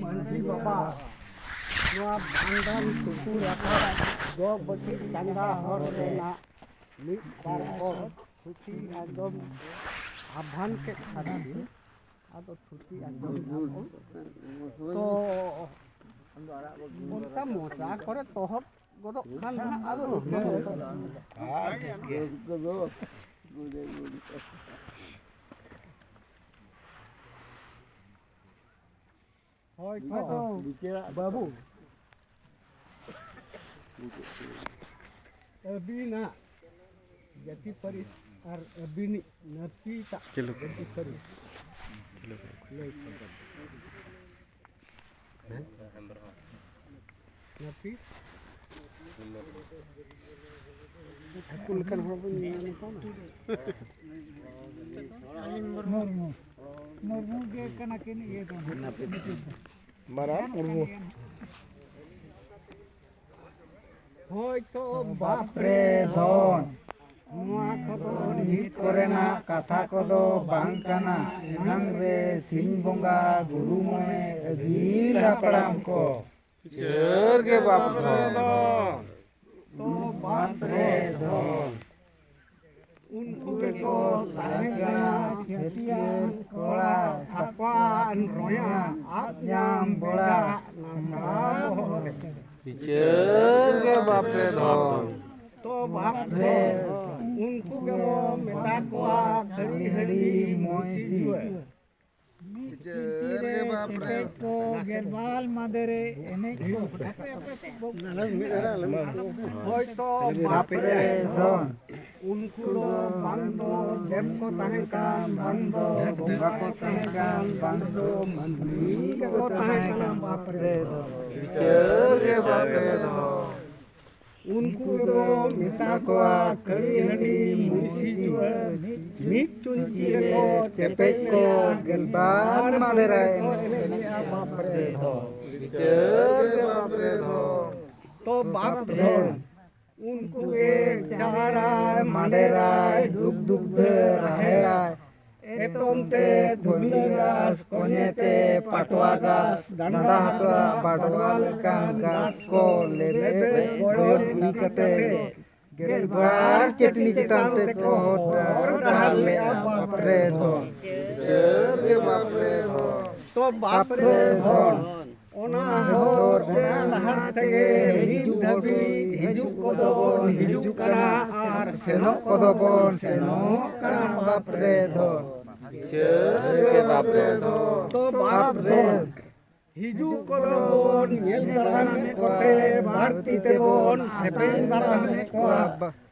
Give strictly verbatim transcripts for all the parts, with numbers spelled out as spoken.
ᱢᱟᱹᱡᱷᱤ ᱵᱟᱵᱟ ᱱᱚᱣᱟ ᱵᱷᱟᱸᱰᱟᱱ ᱥᱩᱯᱩᱨ ᱟᱠᱟᱱ ᱡᱚᱜᱽ ᱵᱟᱹᱴᱤ ᱪᱟᱸᱫᱟ ᱦᱚᱲ ᱨᱮᱱᱟᱜ ᱢᱤᱫ ᱵᱟᱨ ᱦᱚᱲ ᱛᱷᱩᱛᱤ ᱟᱸᱡᱚᱢ ᱟᱵᱷᱟᱱ ᱠᱮᱫ ᱠᱷᱟᱱ ᱜᱮ ᱟᱫᱚ ᱛᱷᱩᱛᱤ ᱟᱸᱡᱚᱢ ᱧᱟᱢᱚᱜ᱾ ᱛᱚ ᱚᱱᱠᱟ ᱢᱚᱪᱟ ᱠᱚᱨᱮ ᱛᱚᱦᱚᱵ ᱜᱚᱫᱚᱜ ᱠᱷᱟᱱ ᱦᱟᱸᱜ ᱟᱫᱚ ᱩᱴᱷᱟᱹᱣ᱾ ᱦᱳᱭ ᱛᱚ᱾ ᱵᱟᱹᱵᱩ, ᱟᱹᱵᱤᱱᱟᱜ ᱡᱟᱹᱛᱤ ᱯᱟᱹᱨᱤᱥ ᱟᱨ ᱟᱹᱵᱤᱱᱤᱡ ᱱᱟᱹᱛᱤᱴᱟᱜ ᱪᱮᱫ ᱞᱮᱠᱟ? ᱡᱟᱹᱛᱤ ᱯᱟᱹᱨᱤᱥ ᱞᱟᱹᱭ ᱥᱚᱫᱚᱨ᱾ ᱱᱟᱹᱛᱤ? ᱟᱠᱚ ᱞᱮᱠᱟᱱ ᱦᱚᱲ ᱵᱚᱱ ᱧᱟᱢ ᱠᱚᱣᱟ᱾ ᱢᱩᱨᱢᱩ᱾ ᱢᱩᱨᱢᱩ ᱜᱮ ᱠᱟᱱᱟ ᱠᱤᱱ ᱤᱭᱟᱹ ᱫᱚ᱾ ᱵᱟᱱᱟᱨ ᱢᱩᱨᱢᱩ᱾ ᱦᱳᱭ ᱛᱚ ᱵᱟᱯᱨᱮ ᱫᱷᱚᱱ᱾ ᱱᱚᱣᱟ ᱠᱚᱫᱚ ᱱᱤᱛ ᱠᱚᱨᱮᱱᱟᱜ ᱠᱟᱛᱷᱟ ᱠᱚᱫᱚ ᱵᱟᱝ ᱠᱟᱱᱟ᱾ ᱮᱱᱟᱝ ᱨᱮ ᱥᱤᱧ ᱵᱚᱸᱜᱟ, ᱜᱩᱨᱩ ᱢᱚᱬᱮ, ᱟᱹᱜᱤᱞ ᱦᱟᱯᱲᱟᱢ ᱠᱚ᱾ ᱵᱤᱪᱟᱹᱨ ᱜᱮ ᱵᱟᱯᱨᱮ ᱫᱷᱚᱱ᱾ ᱛᱚ ᱵᱟᱯᱨᱮ ᱫᱷᱚᱱ᱾ ᱩᱱᱠᱩ ᱜᱮᱠᱚ ᱛᱟᱦᱮᱸ ᱠᱟᱱᱟ ᱪᱷᱟᱹᱴᱭᱟᱹᱨ ᱠᱚᱲᱟ, ᱥᱟᱯᱟᱱ ᱨᱚᱭᱟ, ᱟᱫ ᱧᱟᱢ ᱵᱮᱲᱟ, ᱱᱟᱝᱜᱟ ᱵᱚᱦᱚᱜ ᱨᱮ᱾ ᱵᱤᱪᱟᱹᱨ ᱜᱮ ᱵᱟᱯᱨᱮ ᱫᱷᱚᱱ᱾ ᱛᱚ ᱵᱟᱯᱨᱮ, ᱩᱱᱠᱩ ᱜᱮᱵᱚ ᱢᱮᱛᱟ ᱠᱚᱣᱟ ᱠᱷᱟᱹᱲᱤ ᱦᱟᱺᱰᱤ ᱢᱩᱸᱭᱥᱤ ᱡᱩᱣᱟᱹ᱾ ᱢᱤᱫ ᱪᱩᱴᱤ ᱨᱮ ᱪᱮᱯᱮᱡ ᱠᱚ, ᱜᱮᱞᱵᱟᱨ ᱢᱟᱸᱫᱮ ᱨᱮ ᱮᱱᱮᱡ ᱠᱚ᱾ ᱦᱳᱭ ᱛᱚ ᱵᱟᱯᱨᱮ ᱫᱷᱚᱱ᱾ ᱩᱱᱠᱩ ᱫᱚ ᱵᱟᱝ ᱫᱚ ᱫᱮᱵ ᱠᱚ ᱛᱟᱦᱮᱸ ᱠᱟᱱ, ᱵᱟᱝ ᱫᱚ ᱵᱚᱸᱜᱟ ᱠᱚ ᱛᱟᱦᱮᱸ ᱠᱟᱱ, ᱵᱟᱝ ᱫᱚ ᱢᱟᱹᱱᱢᱤ ᱠᱚ ᱛᱟᱦᱮᱸ ᱠᱟᱱᱟ ᱵᱟᱯᱨᱮ ᱫᱷᱚᱱ᱾ ᱵᱤᱪᱟᱹᱨ ᱜᱮ ᱵᱟᱯᱨᱮ ᱫᱷᱚᱱ᱾ ᱩᱱᱠᱩ ᱫᱚ ᱢᱮᱛᱟ ᱠᱚᱣᱟ ᱠᱷᱟᱹᱲᱤ ᱦᱟᱺᱰᱤ ᱢᱩᱸᱭᱥᱤ ᱡᱩᱣᱟᱹ, ᱢᱤᱫ ᱪᱩᱧᱪᱤ ᱨᱮᱠᱚ ᱪᱮᱯᱮᱡ ᱠᱚ, ᱜᱮᱞᱵᱟᱨ ᱢᱟᱸᱫᱮ ᱨᱮ ᱮᱱᱮᱡ ᱮᱱᱮᱡ ᱵᱟᱯᱨᱮ ᱫᱷᱚᱱ᱾ ᱵᱤᱪᱟᱹᱨ ᱜᱮ ᱵᱟᱯᱨᱮ ᱫᱷᱚᱱ᱾ ᱛᱚ ᱵᱟᱯᱨᱮ ᱫᱷᱚᱱ᱾ ᱩᱱᱠᱩ ᱜᱮ ᱪᱟᱲᱟᱭ, ᱢᱟᱸᱰᱮᱨᱟᱭ, ᱰᱩᱜᱽ ᱰᱩᱜᱽ ᱫᱷᱟᱹ ᱨᱟᱦᱮᱲᱟᱭ, ᱮᱛᱚᱢ ᱛᱮ ᱫᱷᱩᱵᱞᱟᱹ ᱜᱷᱟᱥ, ᱠᱚᱧᱮ ᱛᱮ ᱯᱟᱴᱣᱟ ᱜᱷᱟᱥ, ᱰᱟᱸᱰᱟ ᱦᱟᱛᱣᱟ ᱵᱟᱰᱣᱟ ᱞᱮᱠᱟᱱ ᱜᱷᱟᱥ ᱠᱚ ᱞᱮᱵᱮᱫ ᱜᱚᱭᱚᱨ ᱤᱫᱤ ᱠᱟᱛᱮ ᱜᱮᱞᱵᱟᱨ ᱪᱟᱹᱴᱱᱤ ᱪᱮᱛᱟᱱ ᱛᱮᱠᱚ ᱦᱚᱨ ᱰᱟᱦᱟᱨ ᱞᱮᱜᱼᱟ ᱵᱟᱯᱨᱮ ᱫᱷᱚᱱ᱾ ᱵᱤᱪᱟᱹᱨ ᱜᱮ ᱵᱟᱯᱨᱮ ᱫᱷᱚᱱ᱾ ᱛᱚ ᱵᱟᱯᱨᱮ ᱫᱷᱚᱱ᱾ ᱚᱱᱟ ᱦᱚᱨ ᱰᱟᱦᱟᱨ ᱛᱮᱜᱮ ᱦᱤᱡᱩᱜ ᱫᱷᱟᱹᱵᱤᱡ ᱦᱤᱡᱩᱜ ᱠᱚᱫᱚ ᱵᱚᱱ ᱦᱤᱡᱩᱜ ᱠᱟᱱᱟ ᱟᱨ ᱥᱮᱱᱚᱜ ᱠᱚᱫᱚ ᱵᱚᱱ ᱥᱮᱱᱚᱜ ᱠᱟᱱᱟ ᱵᱟᱯᱨᱮ ᱫᱷᱚᱱ᱾ ᱵᱤᱪᱟᱹᱨ ᱜᱮ ᱵᱟᱯᱨᱮ ᱫᱷᱚᱱ᱾ ᱛᱚ ᱵᱟᱯᱨᱮ ᱫᱷᱚᱱ᱾ ᱦᱤᱡᱩᱜ ᱠᱚᱫᱚ ᱵᱚᱱ ᱧᱮᱞ ᱫᱟᱨᱟᱢᱮᱫ ᱠᱚᱛᱮ ᱵᱟᱹᱲᱛᱤ ᱛᱮᱵᱚᱱ ᱥᱮᱯᱮᱧ ᱫᱟᱨᱟᱢᱮᱫ ᱠᱚᱣᱟ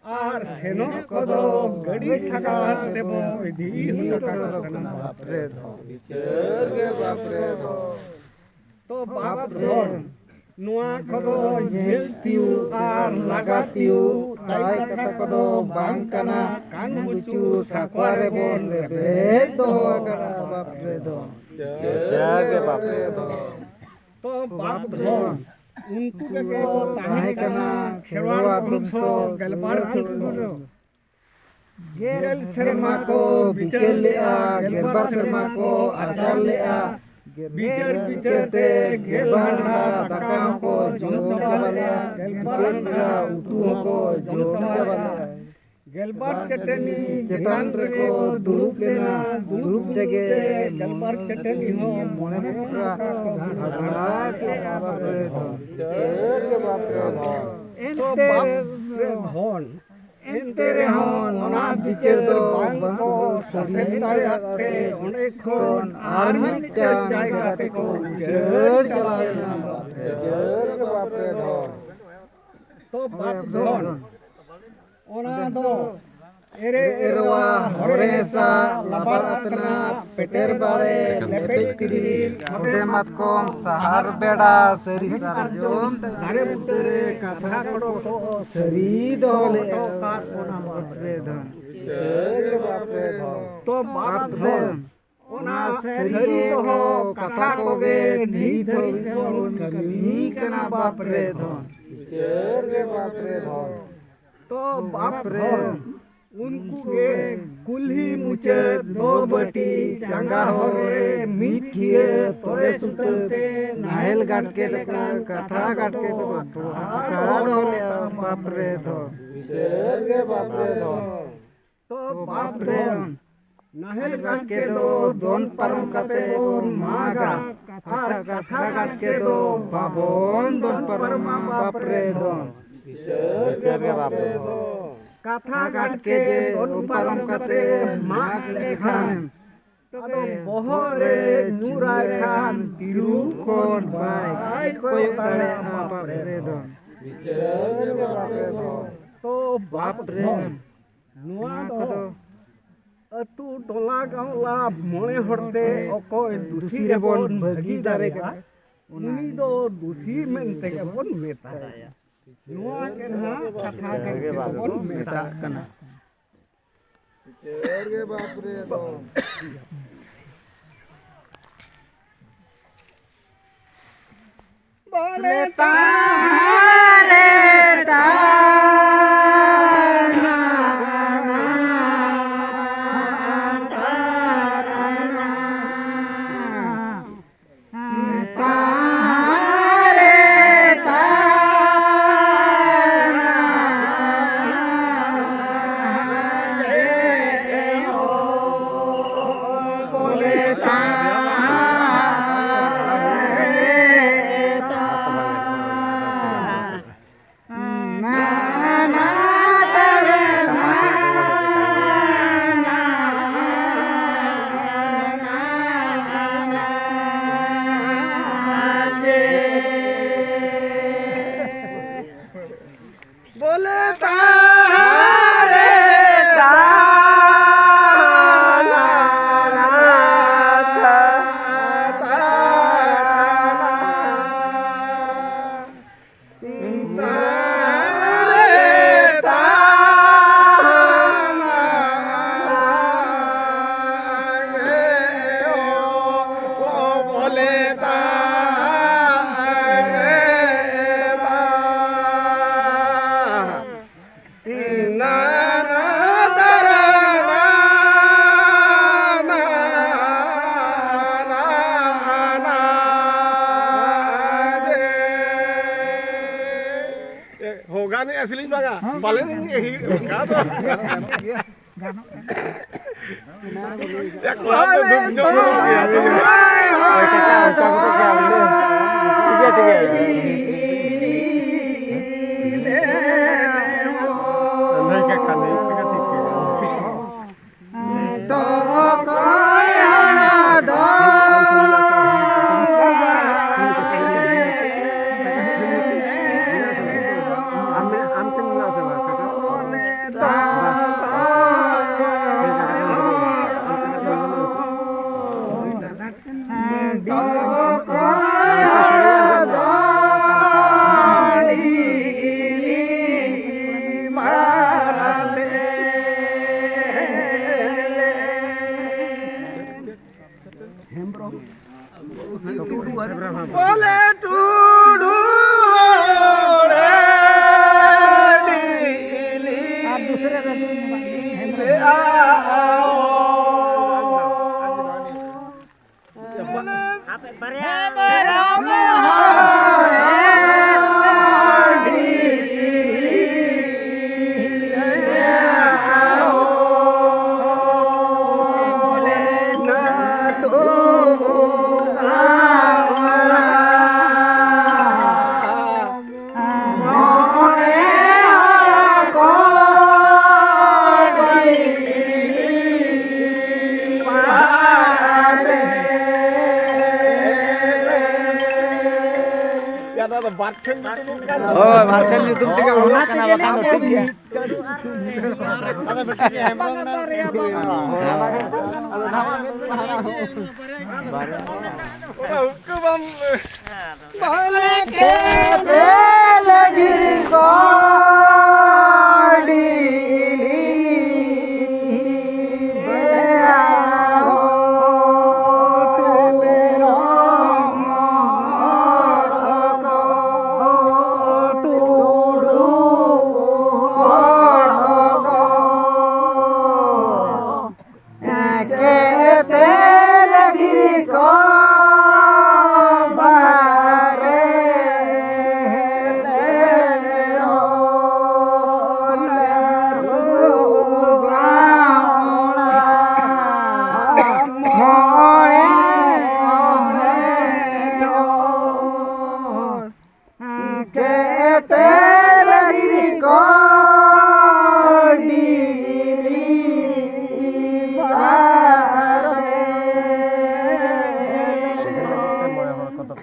ᱟᱨ ᱥᱮᱱᱚᱜ ᱠᱚᱫᱚ ᱜᱟᱹᱰᱤ ᱥᱟᱜᱟᱲ ᱛᱮᱵᱚᱱ ᱤᱫᱤ ᱦᱚᱴᱚ ᱠᱟᱠᱚ ᱠᱟᱱᱟ ᱵᱟᱯᱨᱮ ᱫᱷᱚᱱ᱾ ᱵᱤᱪᱟᱹᱨ ᱜᱮ ᱵᱟᱯᱨᱮ ᱫᱷᱚᱱ᱾ ᱛᱚ ᱵᱟᱯᱨᱮ ᱫᱷᱚᱱ᱾ ᱱᱚᱣᱟ ᱠᱚᱫᱚ ᱧᱮᱞ ᱛᱤᱭᱩᱜ ᱟᱨ ᱞᱟᱜᱟ ᱛᱤᱭᱩᱜ ᱛᱟᱭ ᱠᱟᱛᱷᱟ ᱠᱚᱫᱚ ᱵᱟᱝ ᱠᱟᱱᱟ᱾ ᱠᱟᱱ ᱜᱩᱪᱩ ᱥᱟᱠᱣᱟ ᱨᱮᱵᱚᱱ ᱨᱮᱵᱮᱫ ᱫᱚᱦᱚ ᱟᱠᱟᱫᱟ ᱵᱟᱯᱨᱮ ᱫᱷᱚᱱ᱾ ᱵᱤᱪᱟᱹᱨ ᱜᱮ ᱵᱟᱯᱨᱮ ᱫᱷᱚᱱ᱾ ᱛᱚ ᱵᱟᱯᱨᱮ ᱫᱷᱚᱱ᱾ ᱩᱱᱠᱩ ᱜᱮᱠᱚ ᱛᱟᱦᱮᱸ ᱠᱟᱱᱟ ᱠᱷᱮᱨᱣᱟᱲ ᱵᱚᱝᱥᱚ ᱜᱮᱞᱵᱟᱨ ᱠᱷᱚᱸᱰ ᱫᱚ᱾ ᱜᱮᱞ ᱥᱮᱨᱢᱟ ᱠᱚ ᱵᱤᱪᱟᱹᱨ ᱞᱮᱜᱼᱟ, ᱜᱮᱞᱵᱟᱨ ᱥᱮᱨᱢᱟ ᱠᱚ ᱟᱪᱟᱨ ᱞᱮᱜᱼᱟ᱾ ᱵᱤᱪᱟᱹᱨ ᱵᱤᱪᱟᱹᱨ ᱛᱮ ᱜᱮᱞᱵᱟᱨ ᱰᱷᱟ ᱫᱟᱠᱟ ᱦᱚᱸᱠᱚ ᱡᱚᱢ ᱪᱟᱵᱟ ᱞᱮᱜᱼᱟ, ᱜᱮᱞᱵᱟᱨ ᱰᱷᱟ ᱩᱛᱩ ᱦᱚᱸᱠᱚ ᱡᱚᱢ ᱪᱟᱵᱟ ᱞᱮᱜᱼᱟ᱾ ᱜᱮᱞᱵᱟᱨ ᱪᱟᱹᱴᱟᱹᱱᱤ ᱪᱮᱛᱟᱱ ᱨᱮᱠᱚ ᱫᱩᱲᱩᱵ ᱞᱮᱱᱟ, ᱫᱩᱲᱩᱵ ᱛᱮᱜᱮ ᱜᱮᱞᱵᱟᱨ ᱪᱟᱹᱴᱟᱹᱱᱤ ᱦᱚᱸ ᱢᱚᱬᱮ ᱢᱚᱠᱟ ᱦᱟᱰᱨᱟ ᱠᱮᱜᱼᱟ ᱵᱟᱯᱨᱮ ᱫᱷᱚᱱ᱾ ᱵᱤᱪᱟᱹᱨ ᱜᱮ ᱵᱟᱯᱨᱮ ᱫᱷᱚᱱ᱾ ᱮᱱᱛᱮ ᱨᱮᱦᱚᱸ ᱮᱱᱛᱮ ᱨᱮᱦᱚᱸ ᱚᱱᱟ ᱵᱤᱪᱟᱹᱨ ᱫᱚ ᱵᱟᱝ ᱠᱚ ᱥᱟᱥᱮᱛ ᱫᱟᱲᱮᱭᱟᱜ ᱛᱮ ᱚᱸᱰᱮ ᱠᱷᱚᱱ ᱟᱨ ᱢᱤᱫᱴᱟᱝ ᱡᱟᱭᱜᱟ ᱛᱮᱠᱚ ᱩᱪᱟᱹᱲ ᱪᱟᱞᱟᱣ ᱮᱱᱟ᱾ ᱵᱤᱪᱟᱹᱨ ᱜᱮ ᱵᱟᱯᱨᱮ ᱫᱷᱚᱱ᱾ ᱛᱚ ᱵᱟᱯ ᱫᱷᱚᱱ᱾ ᱚᱱᱟ ᱫᱚ ᱮᱨᱮ ᱮᱨᱣᱟ ᱦᱚᱨᱮ ᱦᱮᱸᱥᱟ ᱞᱟᱵᱟᱲ ᱟᱛᱱᱟ ᱯᱮᱴᱮᱨ ᱵᱟᱲᱮ ᱞᱮᱯᱮᱡ ᱛᱤᱨᱤ ᱠᱷᱚᱫᱮ ᱢᱟᱛᱠᱚᱢ ᱥᱟᱦᱟᱨ ᱵᱮᱲᱟ ᱥᱟᱹᱨᱤ ᱥᱟᱨᱡᱚᱢ ᱫᱟᱨᱮ ᱵᱩᱴᱟᱹ ᱨᱮ ᱠᱟᱛᱷᱟ ᱠᱚ ᱥᱟᱹᱨᱤ ᱫᱚᱦᱚ ᱞᱮᱫ ᱚᱱᱟ ᱵᱟᱯᱨᱮ ᱫᱷᱚᱱ᱾ ᱥᱟᱹᱨᱤ ᱵᱟᱯᱨᱮ ᱫᱷᱚᱱ᱾ ᱛᱚ ᱵᱟᱯ ᱫᱷᱚᱱ᱾ ᱚᱱᱟ ᱥᱟᱹᱨᱤ ᱫᱚᱦᱚ ᱠᱟᱛᱷᱟ ᱠᱚᱜᱮ ᱱᱤᱛ ᱫᱷᱟᱹᱵᱤᱡ ᱵᱚᱱ ᱠᱟᱹᱢᱤ ᱠᱟᱱᱟ ᱵᱟᱯᱨᱮ ᱫᱷᱚᱱ᱾ ᱵᱤᱪᱟᱹᱨ ᱜᱮ ᱵᱟᱯᱨᱮ ᱫᱷᱚᱱ᱾ ᱛᱚ ᱵᱟᱯᱨᱮ ᱫᱷᱚᱱ᱾ ᱩᱱᱠᱩ ᱜᱮ ᱠᱩᱞᱦᱤ ᱢᱩᱪᱟᱹᱫ ᱫᱚ ᱵᱟᱹᱴᱤ ᱪᱟᱸᱜᱟ ᱦᱚᱨ ᱨᱮ ᱢᱤᱫ ᱠᱷᱤᱭᱟᱹ ᱥᱚᱨᱮ ᱥᱩᱛᱟᱹᱢ ᱛᱮ ᱱᱟᱦᱮᱞ ᱜᱟᱴᱠᱮ ᱫᱚᱠᱚ ᱠᱟᱛᱷᱟ ᱜᱟᱴᱠᱮ ᱫᱚᱠᱚ ᱟᱠᱷᱲᱟ ᱫᱚᱦᱚ ᱞᱮᱫᱼᱟ ᱵᱟᱯ ᱨᱮ ᱫᱚ᱾ ᱵᱤᱪᱟᱹᱨ ᱜᱮ ᱵᱟᱯ ᱨᱮ ᱫᱚ᱾ ᱛᱚ ᱵᱟᱯ ᱨᱮ ᱫᱚ᱾ ᱱᱟᱦᱮᱞ ᱜᱟᱴᱠᱮ ᱫᱚ ᱫᱚᱱ ᱯᱟᱨᱚᱢ ᱠᱟᱛᱮ ᱵᱚᱱ ᱢᱟᱜᱟ, ᱟᱨ ᱠᱟᱛᱷᱟ ᱜᱟᱴᱠᱮ ᱫᱚ ᱵᱟᱵᱚᱱ ᱫᱚᱱ ᱯᱟᱨᱚᱢᱟ ᱵᱟᱯ ᱨᱮ ᱫᱚ᱾ ᱵᱤᱪᱟᱹᱨ ᱜᱮ ᱵᱟᱯ ᱨᱮ ᱫᱚ᱾ ᱠᱟᱛᱷᱟ ᱜᱟᱴᱠᱮ ᱫᱚᱱ ᱯᱟᱨᱚᱢ ᱠᱟᱛᱮ ᱢᱟᱜ ᱞᱮᱠᱷᱟᱱ, ᱟᱫᱚ ᱵᱚᱦᱚᱜ ᱨᱮ ᱧᱩᱨᱟᱭ ᱠᱷᱟᱱ ᱛᱤᱨᱩᱵ ᱠᱷᱚᱱ ᱵᱟᱭ ᱠᱚᱭᱚᱜ ᱫᱟᱲᱮᱭᱟᱜᱼᱟ ᱵᱟᱯ ᱨᱮ ᱫᱚ᱾ ᱵᱤᱪᱟᱹᱨ ᱜᱮ ᱵᱟᱯ ᱨᱮ ᱫᱚ᱾ ᱛᱚ ᱵᱟᱯ ᱨᱮ ᱱᱚᱣᱟ ᱫᱚ ᱟᱹᱛᱩ ᱴᱚᱞᱟ ᱜᱟᱶᱞᱟ ᱢᱚᱬᱮ ᱦᱚᱲ ᱛᱮ ᱚᱠᱚᱭ ᱫᱩᱥᱤ ᱨᱮᱵᱚᱱ ᱵᱷᱟᱹᱜᱤ ᱫᱟᱲᱮᱭᱟᱜᱼᱟ, ᱩᱱᱤ ᱫᱚ ᱫᱩᱥᱤ ᱢᱮᱱᱛᱮ ᱜᱮᱵᱚᱱ ᱢᱮᱛᱟᱭᱟ᱾ ᱱᱚᱣᱟ ᱜᱮ ᱱᱟᱦᱟᱜ ᱠᱟᱛᱷᱟ ᱜᱟᱴᱠᱮ ᱫᱚᱵᱚᱱ ᱢᱮᱛᱟᱜ ᱠᱟᱱᱟ᱾ ᱵᱤᱪᱟᱹᱨ ᱜᱮ ᱵᱟᱯ ᱨᱮ ᱫᱚ᱾ ᱵᱚᱞᱮ ᱛᱟᱦᱟᱨᱮ ᱛᱟᱦᱟᱨᱮ ᱵᱚᱞᱮ ᱛᱟᱦᱟᱨᱮ ᱛᱟᱦᱟᱨᱮ ᱮᱱᱮᱡ ᱟᱹᱥᱤᱞᱤᱧ ᱵᱟᱝᱟ, ᱵᱟᱞᱮ ᱮᱱᱮᱡ ᱦᱤᱲᱤᱧ ᱚᱱᱠᱟ ᱫᱚ᱾ ᱮᱠᱞᱟ ᱛᱮ ᱫᱩᱠ ᱧᱚᱜ ᱵᱟᱹᱱᱩᱜ ᱜᱮᱭᱟ᱾ ᱵᱚᱞᱮ ᱴᱩᱰᱩ ᱦᱚᱲ ᱰᱤᱞᱤ ᱨᱮ ᱟᱣ᱾ ᱦᱳᱭ, ᱵᱟᱨ ᱴᱷᱮᱱ ᱧᱩᱛᱩᱢ ᱠᱟᱱ᱾ ᱦᱳᱭ, ᱵᱟᱨ ᱴᱷᱮᱱ ᱧᱩᱛᱩᱢ ᱛᱮᱜᱮ ᱩᱨᱩᱢᱚᱜ ᱠᱟᱱᱟ, ᱵᱟᱠᱷᱟᱱ ᱫᱚ ᱴᱷᱤᱠ ᱜᱮᱭᱟ᱾ ᱚᱱᱟ ᱦᱩᱠᱟᱹ ᱵᱟᱢ ᱵᱟᱞᱮ ᱠᱮᱫᱮ ᱞᱟᱹᱜᱤᱫ ᱠᱚ ᱠᱮᱛᱮᱞ ᱜᱤᱨᱤ ᱠᱚ ᱵᱟᱨᱮ᱾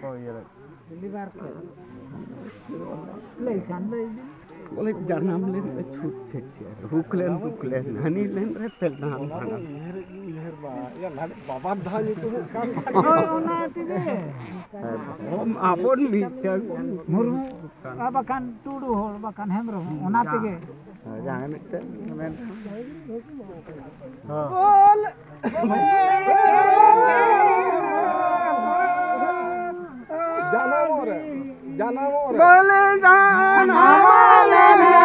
ᱠᱚ ᱤᱭᱟᱹ ᱞᱮᱫ᱾ ᱞᱤᱵᱷᱟᱨ ᱠᱚ᱾ ᱞᱟᱹᱭ ᱠᱷᱟᱱ ᱞᱟᱹᱭ ᱵᱤᱱ᱾ ᱵᱚᱞᱮ ᱡᱟᱱᱟᱢ ᱞᱮᱱ ᱨᱮ ᱪᱷᱩᱛ ᱪᱷᱮᱫ ᱠᱮᱜᱼᱟ, ᱦᱩᱠ ᱞᱮᱱ ᱫᱩᱠ ᱞᱮᱱ, ᱦᱟᱹᱱᱤ ᱞᱮᱱ ᱨᱮ ᱯᱮᱞᱰᱟᱦᱟᱱ ᱵᱷᱟᱸᱰᱟᱱ᱾ ᱩᱭᱦᱟᱹᱨ, ᱩᱭᱦᱟᱹᱨ ᱢᱟ, ᱤᱭᱟᱹ, ᱞᱟᱦᱟ ᱵᱟᱵᱟ ᱫᱷᱟᱣ ᱧᱩᱛᱩᱢᱚᱜ ᱠᱟᱱ ᱠᱷᱟᱱ᱾ ᱦᱳᱭ, ᱚᱱᱟ ᱛᱮᱜᱮ᱾ ᱟᱵᱚᱱ ᱢᱤᱫᱴᱟᱝ ᱢᱩᱨᱢᱩ, ᱟᱨ ᱵᱟᱠᱷᱟᱱ ᱴᱩᱰᱩ ᱦᱚᱲ, ᱵᱟᱠᱷᱟᱱ ᱦᱮᱢᱵᱨᱚᱢ, ᱚᱱᱟ ᱛᱮᱜᱮ᱾ ᱦᱳᱭ, ᱡᱟᱦᱟᱸᱭ ᱢᱤᱫᱴᱮᱱ ᱢᱮᱱ᱾ ᱦᱚᱸ᱾ ᱡᱟᱱᱟᱢᱚᱜ ᱨᱮ, ᱡᱟᱱᱟᱢᱚᱜ ᱨᱮ᱾ ᱵᱚᱞᱮ ᱡᱟᱱᱟᱢ ᱞᱮᱱᱟ᱾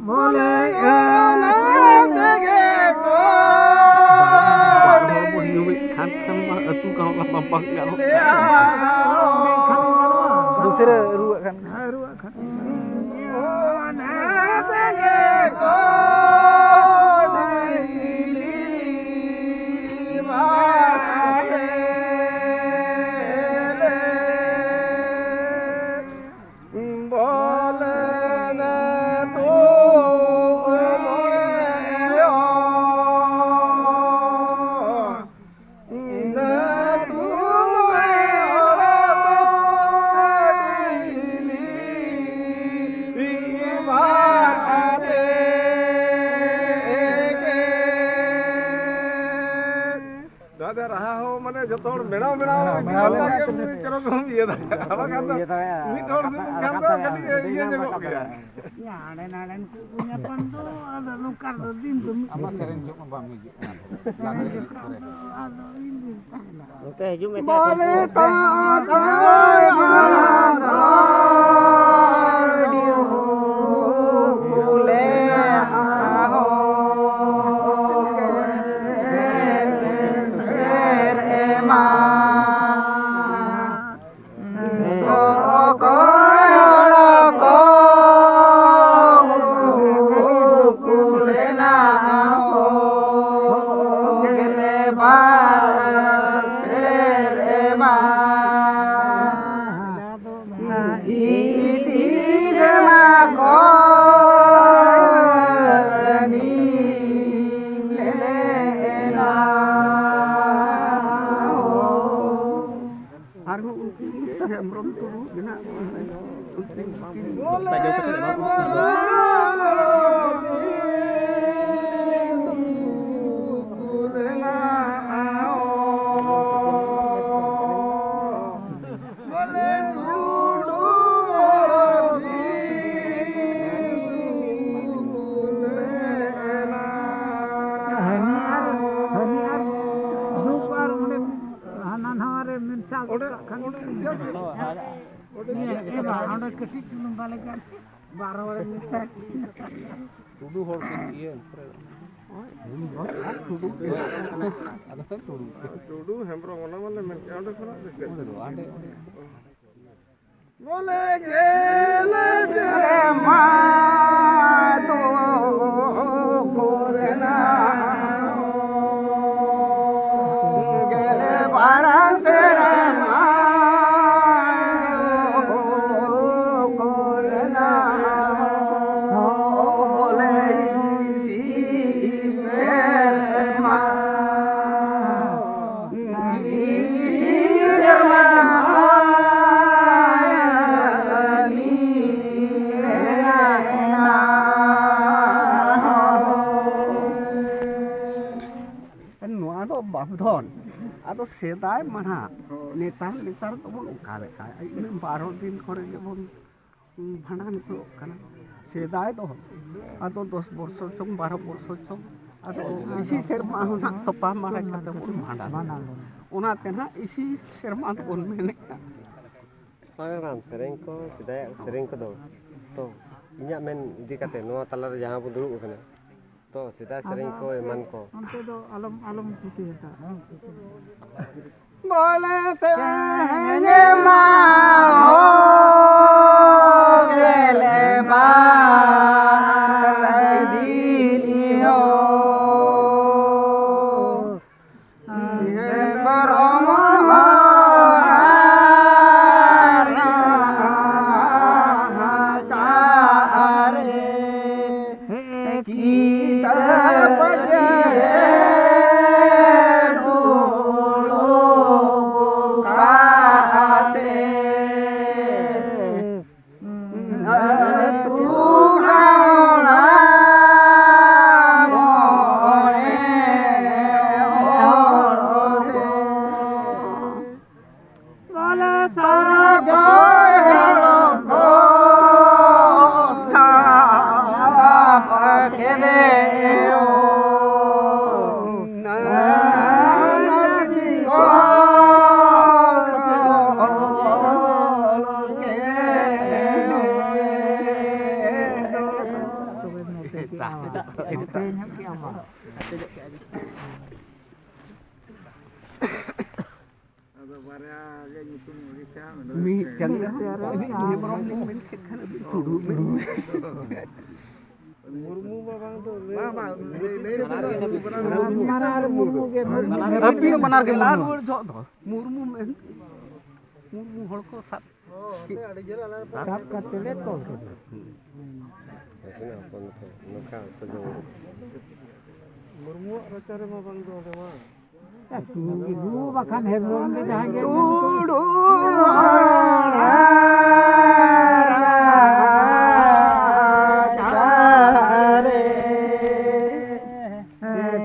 ᱵᱚᱞᱮ ᱚᱱᱟ ᱛᱮᱜᱮ ᱠᱚ ᱵᱟᱨ ᱦᱚᱲ ᱵᱚᱱ ᱧᱩᱢᱮᱫ ᱠᱷᱟᱱ ᱠᱷᱟᱱ ᱢᱟ ᱟᱹᱛᱩ ᱠᱚᱦᱚᱸ ᱵᱟᱝ ᱜᱟᱱᱚᱜ ᱠᱟᱱᱟ᱾ ᱫᱩᱥᱨᱟᱹ ᱨᱩᱣᱟᱹᱜ ᱠᱟᱱ᱾ ᱦᱮᱸ, ᱨᱩᱣᱟᱹᱜ ᱠᱟᱱ᱾ ᱚᱱᱟ ᱛᱮᱜᱮ ᱠᱚ ᱵᱮᱲᱟ ᱵᱮᱲᱟ ᱵᱮᱲᱟ ᱵᱮᱲᱟ ᱪᱚᱨᱚᱠ ᱮᱢ ᱤᱭᱟᱹ ᱫᱟᱲᱮᱭᱟᱜᱼᱟ᱾ ᱵᱟᱠᱷᱟᱱ ᱫᱚ ᱤᱭᱟᱹ ᱫᱟᱲᱮᱭᱟᱜᱼᱟ᱾ ᱢᱤᱫ ᱦᱚᱲ ᱥᱩᱢᱩᱝ ᱠᱷᱟᱱ ᱫᱚ ᱠᱟᱹᱴᱤᱡ ᱤᱭᱟᱹ ᱧᱚᱜᱚᱜ ᱜᱮᱭᱟ᱾ ᱦᱟᱸᱰᱮ ᱱᱟᱰᱮᱱ ᱠᱚ ᱧᱟᱯᱟᱢ ᱫᱚ ᱟᱫᱚ ᱱᱚᱝᱠᱟ ᱫᱚ ᱫᱤᱱ ᱫᱚ ᱢᱤᱫ ᱟᱢᱟᱜ ᱥᱮᱨᱮᱧ ᱡᱚᱜ ᱢᱟ ᱵᱟᱢ ᱦᱤᱡᱩᱜ ᱠᱟᱱᱟ᱾ ᱞᱟᱜᱽᱲᱮ ᱮᱱᱮᱡ ᱠᱚᱨᱮ᱾ ᱟᱫᱚ ᱤᱧ ᱫᱚ ᱛᱟᱦᱮᱱᱟ᱾ ᱱᱚᱛᱮ ᱦᱤᱡᱩᱜ ᱢᱮᱥᱮ᱾ ᱵᱚᱞᱮ ᱛᱟᱠᱚ ᱦᱚᱲ ᱠᱚ ᱠᱩᱞᱮ ᱟᱦᱚ ᱥᱮᱨ ᱮᱢᱟ᱾ ᱚᱠᱚᱭ ᱦᱚᱲ ᱠᱚ ᱠᱩᱞᱮᱱᱟ ᱦᱚᱸ ᱜᱮᱞᱮ ᱵᱟᱨ ᱥᱮᱨᱢᱟ᱾ ᱤᱥᱤ ᱥᱮᱨᱢᱟ ᱠᱚ ᱧᱮᱞᱮᱱᱟ ᱦᱚᱸ᱾ ᱟᱨᱦᱚᱸ ᱩᱱᱠᱩ ᱦᱮᱢᱵᱨᱚᱢ ᱛᱩᱲᱩ ᱢᱮᱱᱟᱜ ᱠᱚᱣᱟ᱾ ᱦᱟᱹᱱᱤ ᱟᱨ, ᱦᱟᱹᱱᱤ ᱟᱨ ᱫᱩᱠ ᱟᱨ ᱚᱸᱰᱮ ᱦᱟᱱᱟ ᱱᱟᱣᱟ ᱨᱮ ᱢᱮᱥᱟ ᱜᱚᱫ ᱠᱟᱜ ᱠᱷᱟᱱ᱾ ᱚᱸᱰᱮ ᱤᱭᱟᱹ ᱜᱮ ᱮ ᱵᱟ, ᱚᱸᱰᱮ ᱠᱟᱹᱴᱤᱡ ᱪᱩᱞᱩᱝ ᱵᱟᱞᱮ ᱜᱟᱱ, ᱵᱟᱨ ᱦᱚᱲ ᱢᱮᱥᱟ᱾ ᱴᱩᱰᱩ ᱦᱚᱲ ᱠᱚ ᱤᱭᱟᱹ ᱠᱚᱨᱮ᱾ ᱴᱩᱰᱩ ᱜᱮ᱾ ᱟᱫᱚ ᱴᱩᱰᱩ᱾ ᱴᱩᱰᱩ, ᱦᱮᱢᱵᱨᱚᱢ, ᱚᱱᱟ ᱢᱟᱞᱮ ᱢᱮᱱ ᱠᱮᱫ, ᱚᱸᱰᱮ ᱠᱷᱚᱱᱟᱜ ᱫᱚ ᱪᱮᱫ? ᱚᱸᱰᱮ ᱫᱚ, ᱦᱟᱸᱰᱮ, ᱚᱸᱰᱮ᱾ ᱵᱚᱞᱮ ᱜᱮᱞ ᱥᱮᱨᱢᱟ ᱫᱚ ᱠᱚᱨᱮᱱᱟᱜ ᱜᱮᱞ ᱵᱟᱨ ᱥᱮᱨᱢᱟ ᱫᱚ ᱠᱚᱨᱮᱱᱟᱜ ᱵᱚᱞᱮ ᱤᱥᱤ ᱥᱮᱨᱢᱟ᱾ ᱥᱮᱫᱟᱭ ᱢᱟᱲᱟᱝ, ᱱᱮᱛᱟᱨ, ᱱᱮᱛᱟᱨ ᱫᱚᱵᱚᱱ ᱚᱠᱟ ᱞᱮᱠᱟ, ᱤᱱᱟᱹ ᱵᱟᱨᱚ ᱫᱤᱱ ᱠᱚᱨᱮ ᱜᱮᱵᱚᱱ ᱵᱷᱟᱸᱰᱟᱱ ᱦᱩᱭᱩᱜ ᱠᱟᱱᱟ᱾ ᱥᱮᱫᱟᱭ ᱫᱚ ᱟᱫᱚ ᱫᱚᱥ ᱵᱚᱨᱥᱚ ᱪᱚᱝ, ᱵᱟᱨᱚ ᱵᱚᱨᱥᱚ ᱪᱚᱝ, ᱟᱫᱚ ᱤᱥᱤ ᱥᱮᱨᱢᱟ ᱦᱚᱸ ᱱᱟᱜ ᱛᱚᱯᱟ ᱢᱟᱨᱮ ᱠᱟᱛᱮ ᱵᱚᱱ ᱵᱷᱟᱸᱰᱟᱱ᱾ ᱚᱱᱟᱛᱮ ᱱᱟᱜ ᱤᱥᱤ ᱥᱮᱨᱢᱟ ᱫᱚᱵᱚᱱ ᱢᱮᱱᱮᱫᱼᱟ᱾ ᱵᱟᱝ ᱦᱟᱲᱟᱢ, ᱥᱮᱨᱮᱧ ᱠᱚ, ᱥᱮᱫᱟᱭᱟᱜ ᱥᱮᱨᱮᱧ ᱠᱚᱫᱚ, ᱛᱚ, ᱤᱧᱟᱹᱜ ᱢᱮᱱ ᱤᱫᱤ ᱠᱟᱛᱮ ᱱᱚᱣᱟ ᱛᱟᱞᱟᱨᱮ ᱡᱟᱦᱟᱸ ᱵᱚ ᱫᱩᱲᱩᱵ ᱟᱠᱟᱱᱟ, ᱛᱚ, ᱥᱮᱫᱟᱭ ᱥᱮᱨᱮᱧ ᱟᱫᱚ ᱠᱚ ᱮᱢᱟᱱ ᱠᱚ᱾ ᱚᱱᱛᱮ ᱫᱚ ᱟᱞᱚᱢ, ᱟᱞᱚᱢ ᱛᱷᱩᱛᱤ ᱦᱟᱛᱟᱲᱟ᱾ ᱵᱚᱞᱮ ᱛᱮᱧᱮ ᱢᱟ ᱦᱚ ᱜᱮᱞᱮ ᱵᱟᱨ ᱫᱤᱱ ᱦᱚ᱾ ᱟᱫᱚ ᱵᱟᱨᱭᱟ ᱜᱮ ᱧᱩᱛᱩᱢ ᱩᱲᱤᱥᱥᱟ ᱢᱮᱱᱟᱜᱼᱟ᱾ ᱢᱤᱫᱴᱟᱝ ᱜᱮ ᱦᱮᱢᱵᱨᱚᱢ ᱞᱤᱧ ᱢᱮᱱ ᱠᱮᱫ ᱠᱷᱟᱱ ᱟᱹᱵᱤᱱ ᱴᱩᱰᱩ ᱵᱤᱱ᱾ ᱢᱩᱨᱢᱩ ᱢᱟ ᱵᱟᱝ ᱫᱚ ᱞᱟᱹᱭ ᱵᱟᱝ, ᱵᱟᱝ, ᱞᱟᱹᱭ, ᱞᱟᱹᱭ ᱨᱮ ᱵᱟᱱᱟᱨ ᱜᱮ ᱢᱩᱨᱢᱩ ᱜᱮ᱾ ᱟᱹᱵᱤᱱ ᱫᱚ ᱵᱟᱱᱟᱨ ᱜᱮ ᱢᱩᱨᱢᱩ᱾ ᱨᱩᱣᱟᱹᱲ ᱡᱚᱦᱚᱜ ᱫᱚ ᱢᱩᱨᱢᱩ ᱢᱮᱱ, ᱢᱩᱨᱢᱩ ᱦᱚᱲ ᱠᱚ ᱥᱟᱵ ᱥᱟᱵ ᱠᱟᱛᱮ ᱞᱮ ᱛᱚᱞ ᱠᱮᱫᱟ᱾ ᱱᱟᱥᱮᱱᱟᱜ ᱦᱚᱯᱚᱱ ᱛᱮ ᱱᱚᱝᱠᱟ ᱥᱟᱡᱟᱣ᱾ ᱢᱩᱨᱢᱩᱣᱟᱜ ᱨᱟᱪᱟ ᱨᱮᱢᱟ ᱵᱟᱝ ᱫᱚ ᱚᱸᱰᱮ ᱢᱟ᱾ ᱴᱩᱰᱩ ᱵᱟᱠᱷᱟᱱ ᱦᱮᱢᱵᱨᱚᱢ ᱜᱮ ᱡᱟᱦᱟᱸ ᱜᱮ ᱢᱮᱱ ᱠᱚ᱾ ᱴᱩᱰᱩ ᱦᱟᱲᱟᱢ ᱨᱟᱪᱟ ᱨᱮ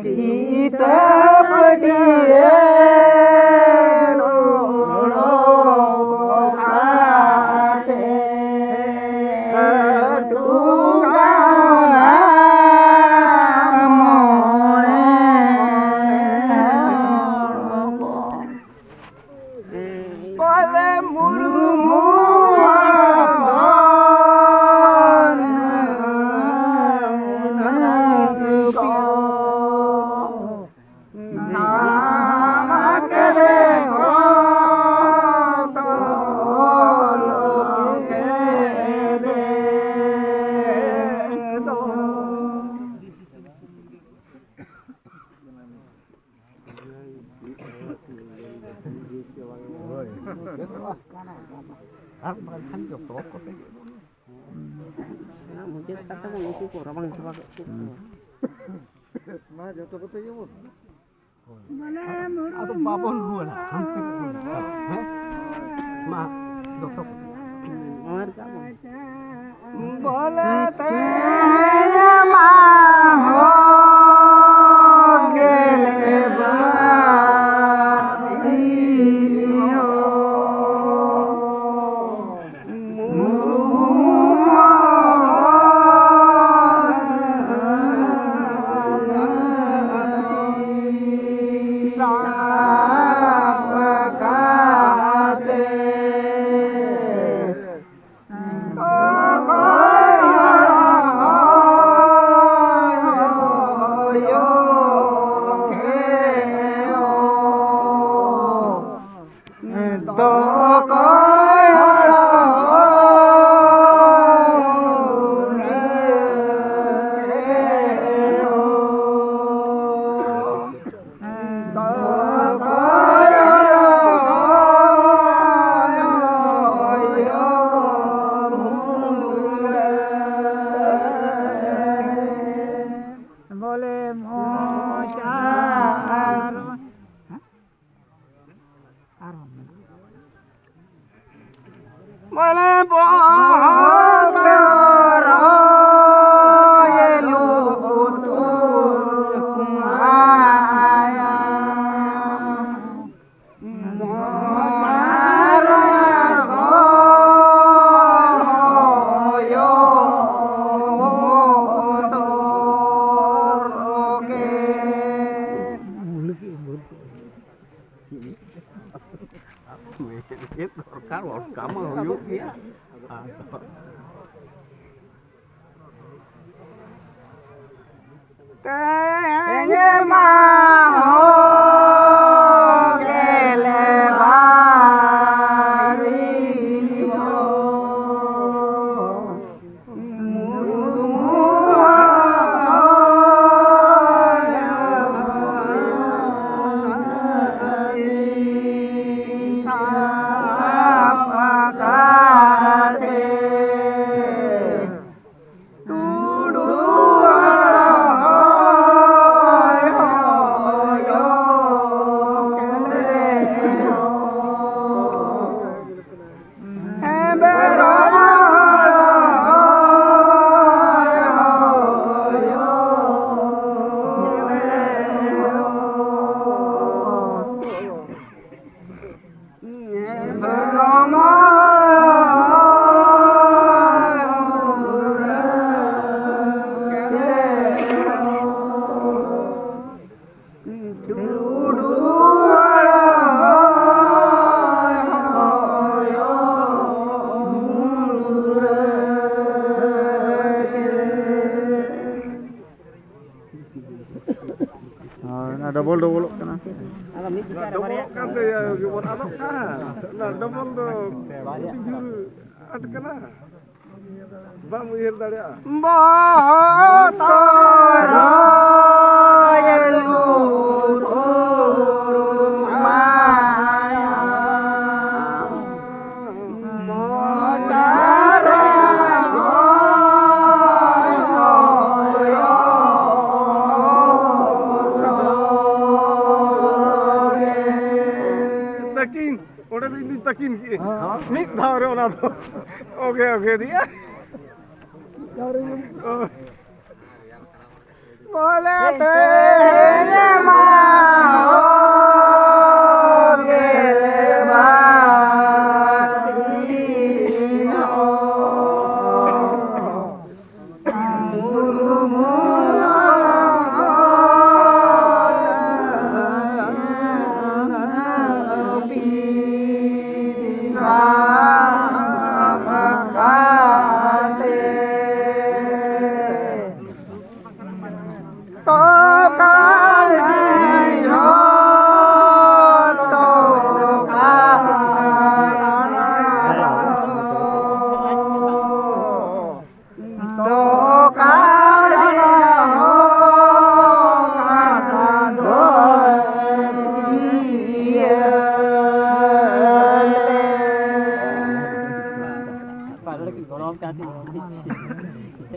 ᱠᱤᱛᱟᱹ ᱯᱟᱹᱴᱤᱭᱟᱹ ᱦᱳᱭ᱾ ᱟᱨ ᱵᱟᱝᱠᱷᱟᱱ ᱡᱚᱛᱚ ᱠᱚᱛᱮ ᱜᱮ ᱵᱚᱱ ᱢᱩᱪᱟᱹᱫ ᱠᱟᱛᱮ ᱵᱚᱱ ᱩᱱᱠᱩ ᱠᱚ ᱨᱟᱵᱟᱝ ᱪᱟᱵᱟ ᱠᱮᱫ ᱠᱚᱣᱟ᱾ ᱢᱟ ᱡᱚᱛᱚ ᱠᱚᱛᱮ ᱜᱮᱵᱚᱱ᱾ ᱟᱫᱚ ᱵᱟᱵᱚᱱ ᱨᱩᱣᱟᱹᱲᱟ, ᱦᱟᱱᱛᱮ ᱨᱮᱵᱚᱱ ᱨᱩᱣᱟᱹᱲᱟ᱾ ᱦᱮᱸ? ᱢᱟ, ᱡᱚᱛᱚ ᱠᱚᱛᱮ᱾ ᱟᱨ ᱠᱟᱜ ᱵᱚᱱ᱾ ᱵᱚᱞᱮ ᱛᱮ ᱢᱟ ᱦᱚ ᱜᱮᱞᱮ ᱵᱟᱥᱤᱭᱳ᱾ ᱵᱚᱞᱮ ᱢᱚᱡᱽ ᱟᱨ ᱟᱨᱦᱚᱸ ᱢᱮᱱᱟᱜᱼᱟ᱾ ᱢᱟᱱᱮ ᱵᱚᱦᱚᱜ ᱨᱮ ᱞᱩᱛᱩᱨ ᱢᱟᱭᱟ᱾ ᱢᱚᱪᱟ ᱨᱮ ᱠᱚᱭᱚᱜ ᱥᱚᱨᱚᱜᱮ᱾ ᱪᱮᱫ ᱫᱚᱨᱠᱟᱨ, ᱚᱱᱠᱟ ᱢᱟ ᱦᱩᱭᱩᱜ ᱜᱮᱭᱟ᱾ ᱟᱫᱚ ᱛᱮᱦᱮᱧ ᱢᱟ ᱦᱚᱸ ᱜᱮᱞᱮ ᱵᱟᱨᱤᱭᱚ᱾ ᱦᱳᱭ, ᱚᱱᱟ ᱰᱚᱵᱚᱞ ᱰᱚᱵᱚᱞᱚᱜ ᱠᱟᱱᱟ ᱥᱮ? ᱟᱫᱚ ᱢᱤᱫ ᱡᱚᱠᱷᱟ ᱨᱮ ᱰᱚᱵᱚᱞᱚᱜ ᱵᱟᱨᱭᱟ ᱠᱟᱱ ᱛᱮ ᱜᱮᱵᱚᱱ ᱟᱫᱚᱜ ᱠᱟᱱ᱾ ᱚᱱᱟ ᱰᱚᱵᱚᱞ ᱫᱚ ᱟᱹᱰᱤ ᱡᱳᱨ ᱟᱸᱴ ᱠᱟᱱᱟ᱾ ᱵᱟᱢ ᱩᱭᱦᱟᱹᱨ ᱫᱟᱲᱮᱭᱟᱜᱼᱟ᱾ ᱵᱚᱦᱚᱜ ᱛᱚᱨᱚᱡ ᱞᱩᱛᱩᱨ ᱢᱟᱭᱟᱢ᱾ ᱛᱟᱹᱠᱤᱱ, ᱚᱸᱰᱮ ᱫᱚ ᱤᱧ ᱫᱩᱧ ᱛᱟᱹᱠᱤᱱ ᱠᱮᱜᱼᱟ᱾ ᱦᱮᱸ᱾ ᱢᱤᱫ ᱫᱷᱟᱣ ᱨᱮ ᱚᱱᱟ ᱫᱚ᱾ ᱚᱜᱮ, ᱚᱜᱮ ᱫᱤᱭᱟ᱾ ᱚ᱾ ᱵᱚᱞᱮ ᱛᱮᱨᱮ ᱢᱟ ᱦᱳ ᱜᱮᱞᱮ ᱵᱟᱫᱤᱱ ᱦᱳ᱾ ᱢᱩᱨᱢᱩ ᱯᱤᱥᱟ ᱠᱟᱛᱮ᱾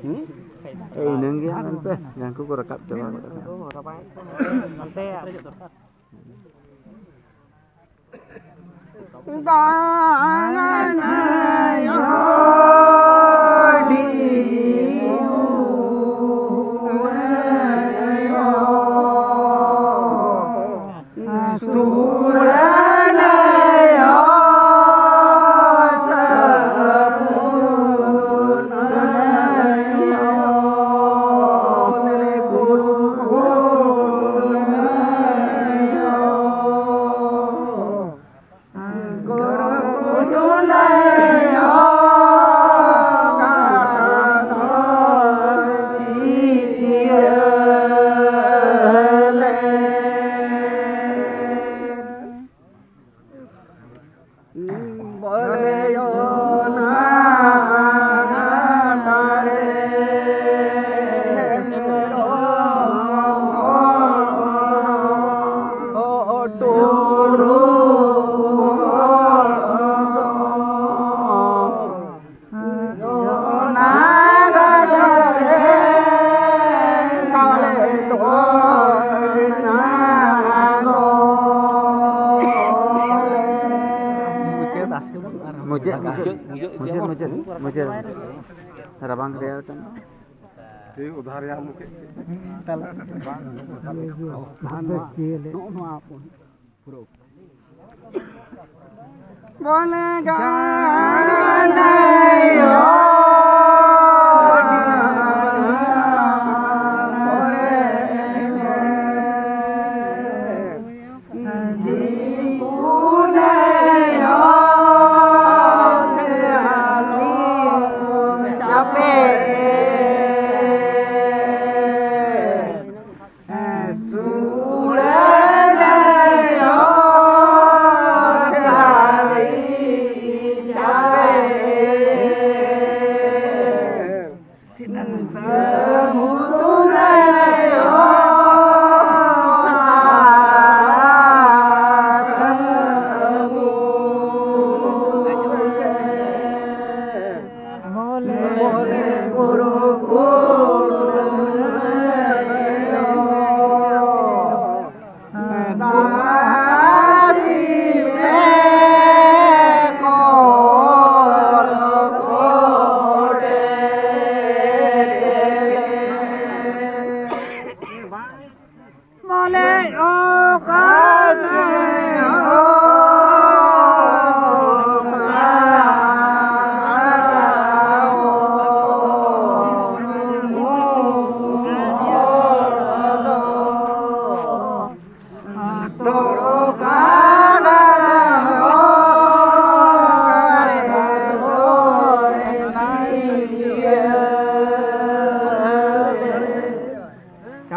ᱦᱩᱸ? ᱮᱭ, ᱤᱱᱟᱹᱝ ᱜᱮ ᱦᱟᱸᱜ ᱮᱱᱛᱮ, ᱡᱟᱦᱟᱸ ᱠᱚᱠᱚ ᱨᱟᱠᱟᱵ ᱪᱟᱵᱟ ᱜᱚᱫ ᱟᱠᱟᱱᱟ᱾ ᱢᱩᱪᱟᱹᱫ, ᱢᱩᱪᱟᱹᱫ, ᱢᱩᱪᱟᱹᱫ, ᱢᱩᱪᱟᱹᱫ, ᱢᱩᱪᱟᱹᱫ, ᱢᱩᱪᱟᱹᱫ᱾ ᱨᱟᱵᱟᱝ ᱨᱮᱭᱟᱲ ᱠᱟᱱᱟ᱾ ᱵᱚᱞᱮ ᱜᱟᱱᱟᱭ ᱦᱚ᱾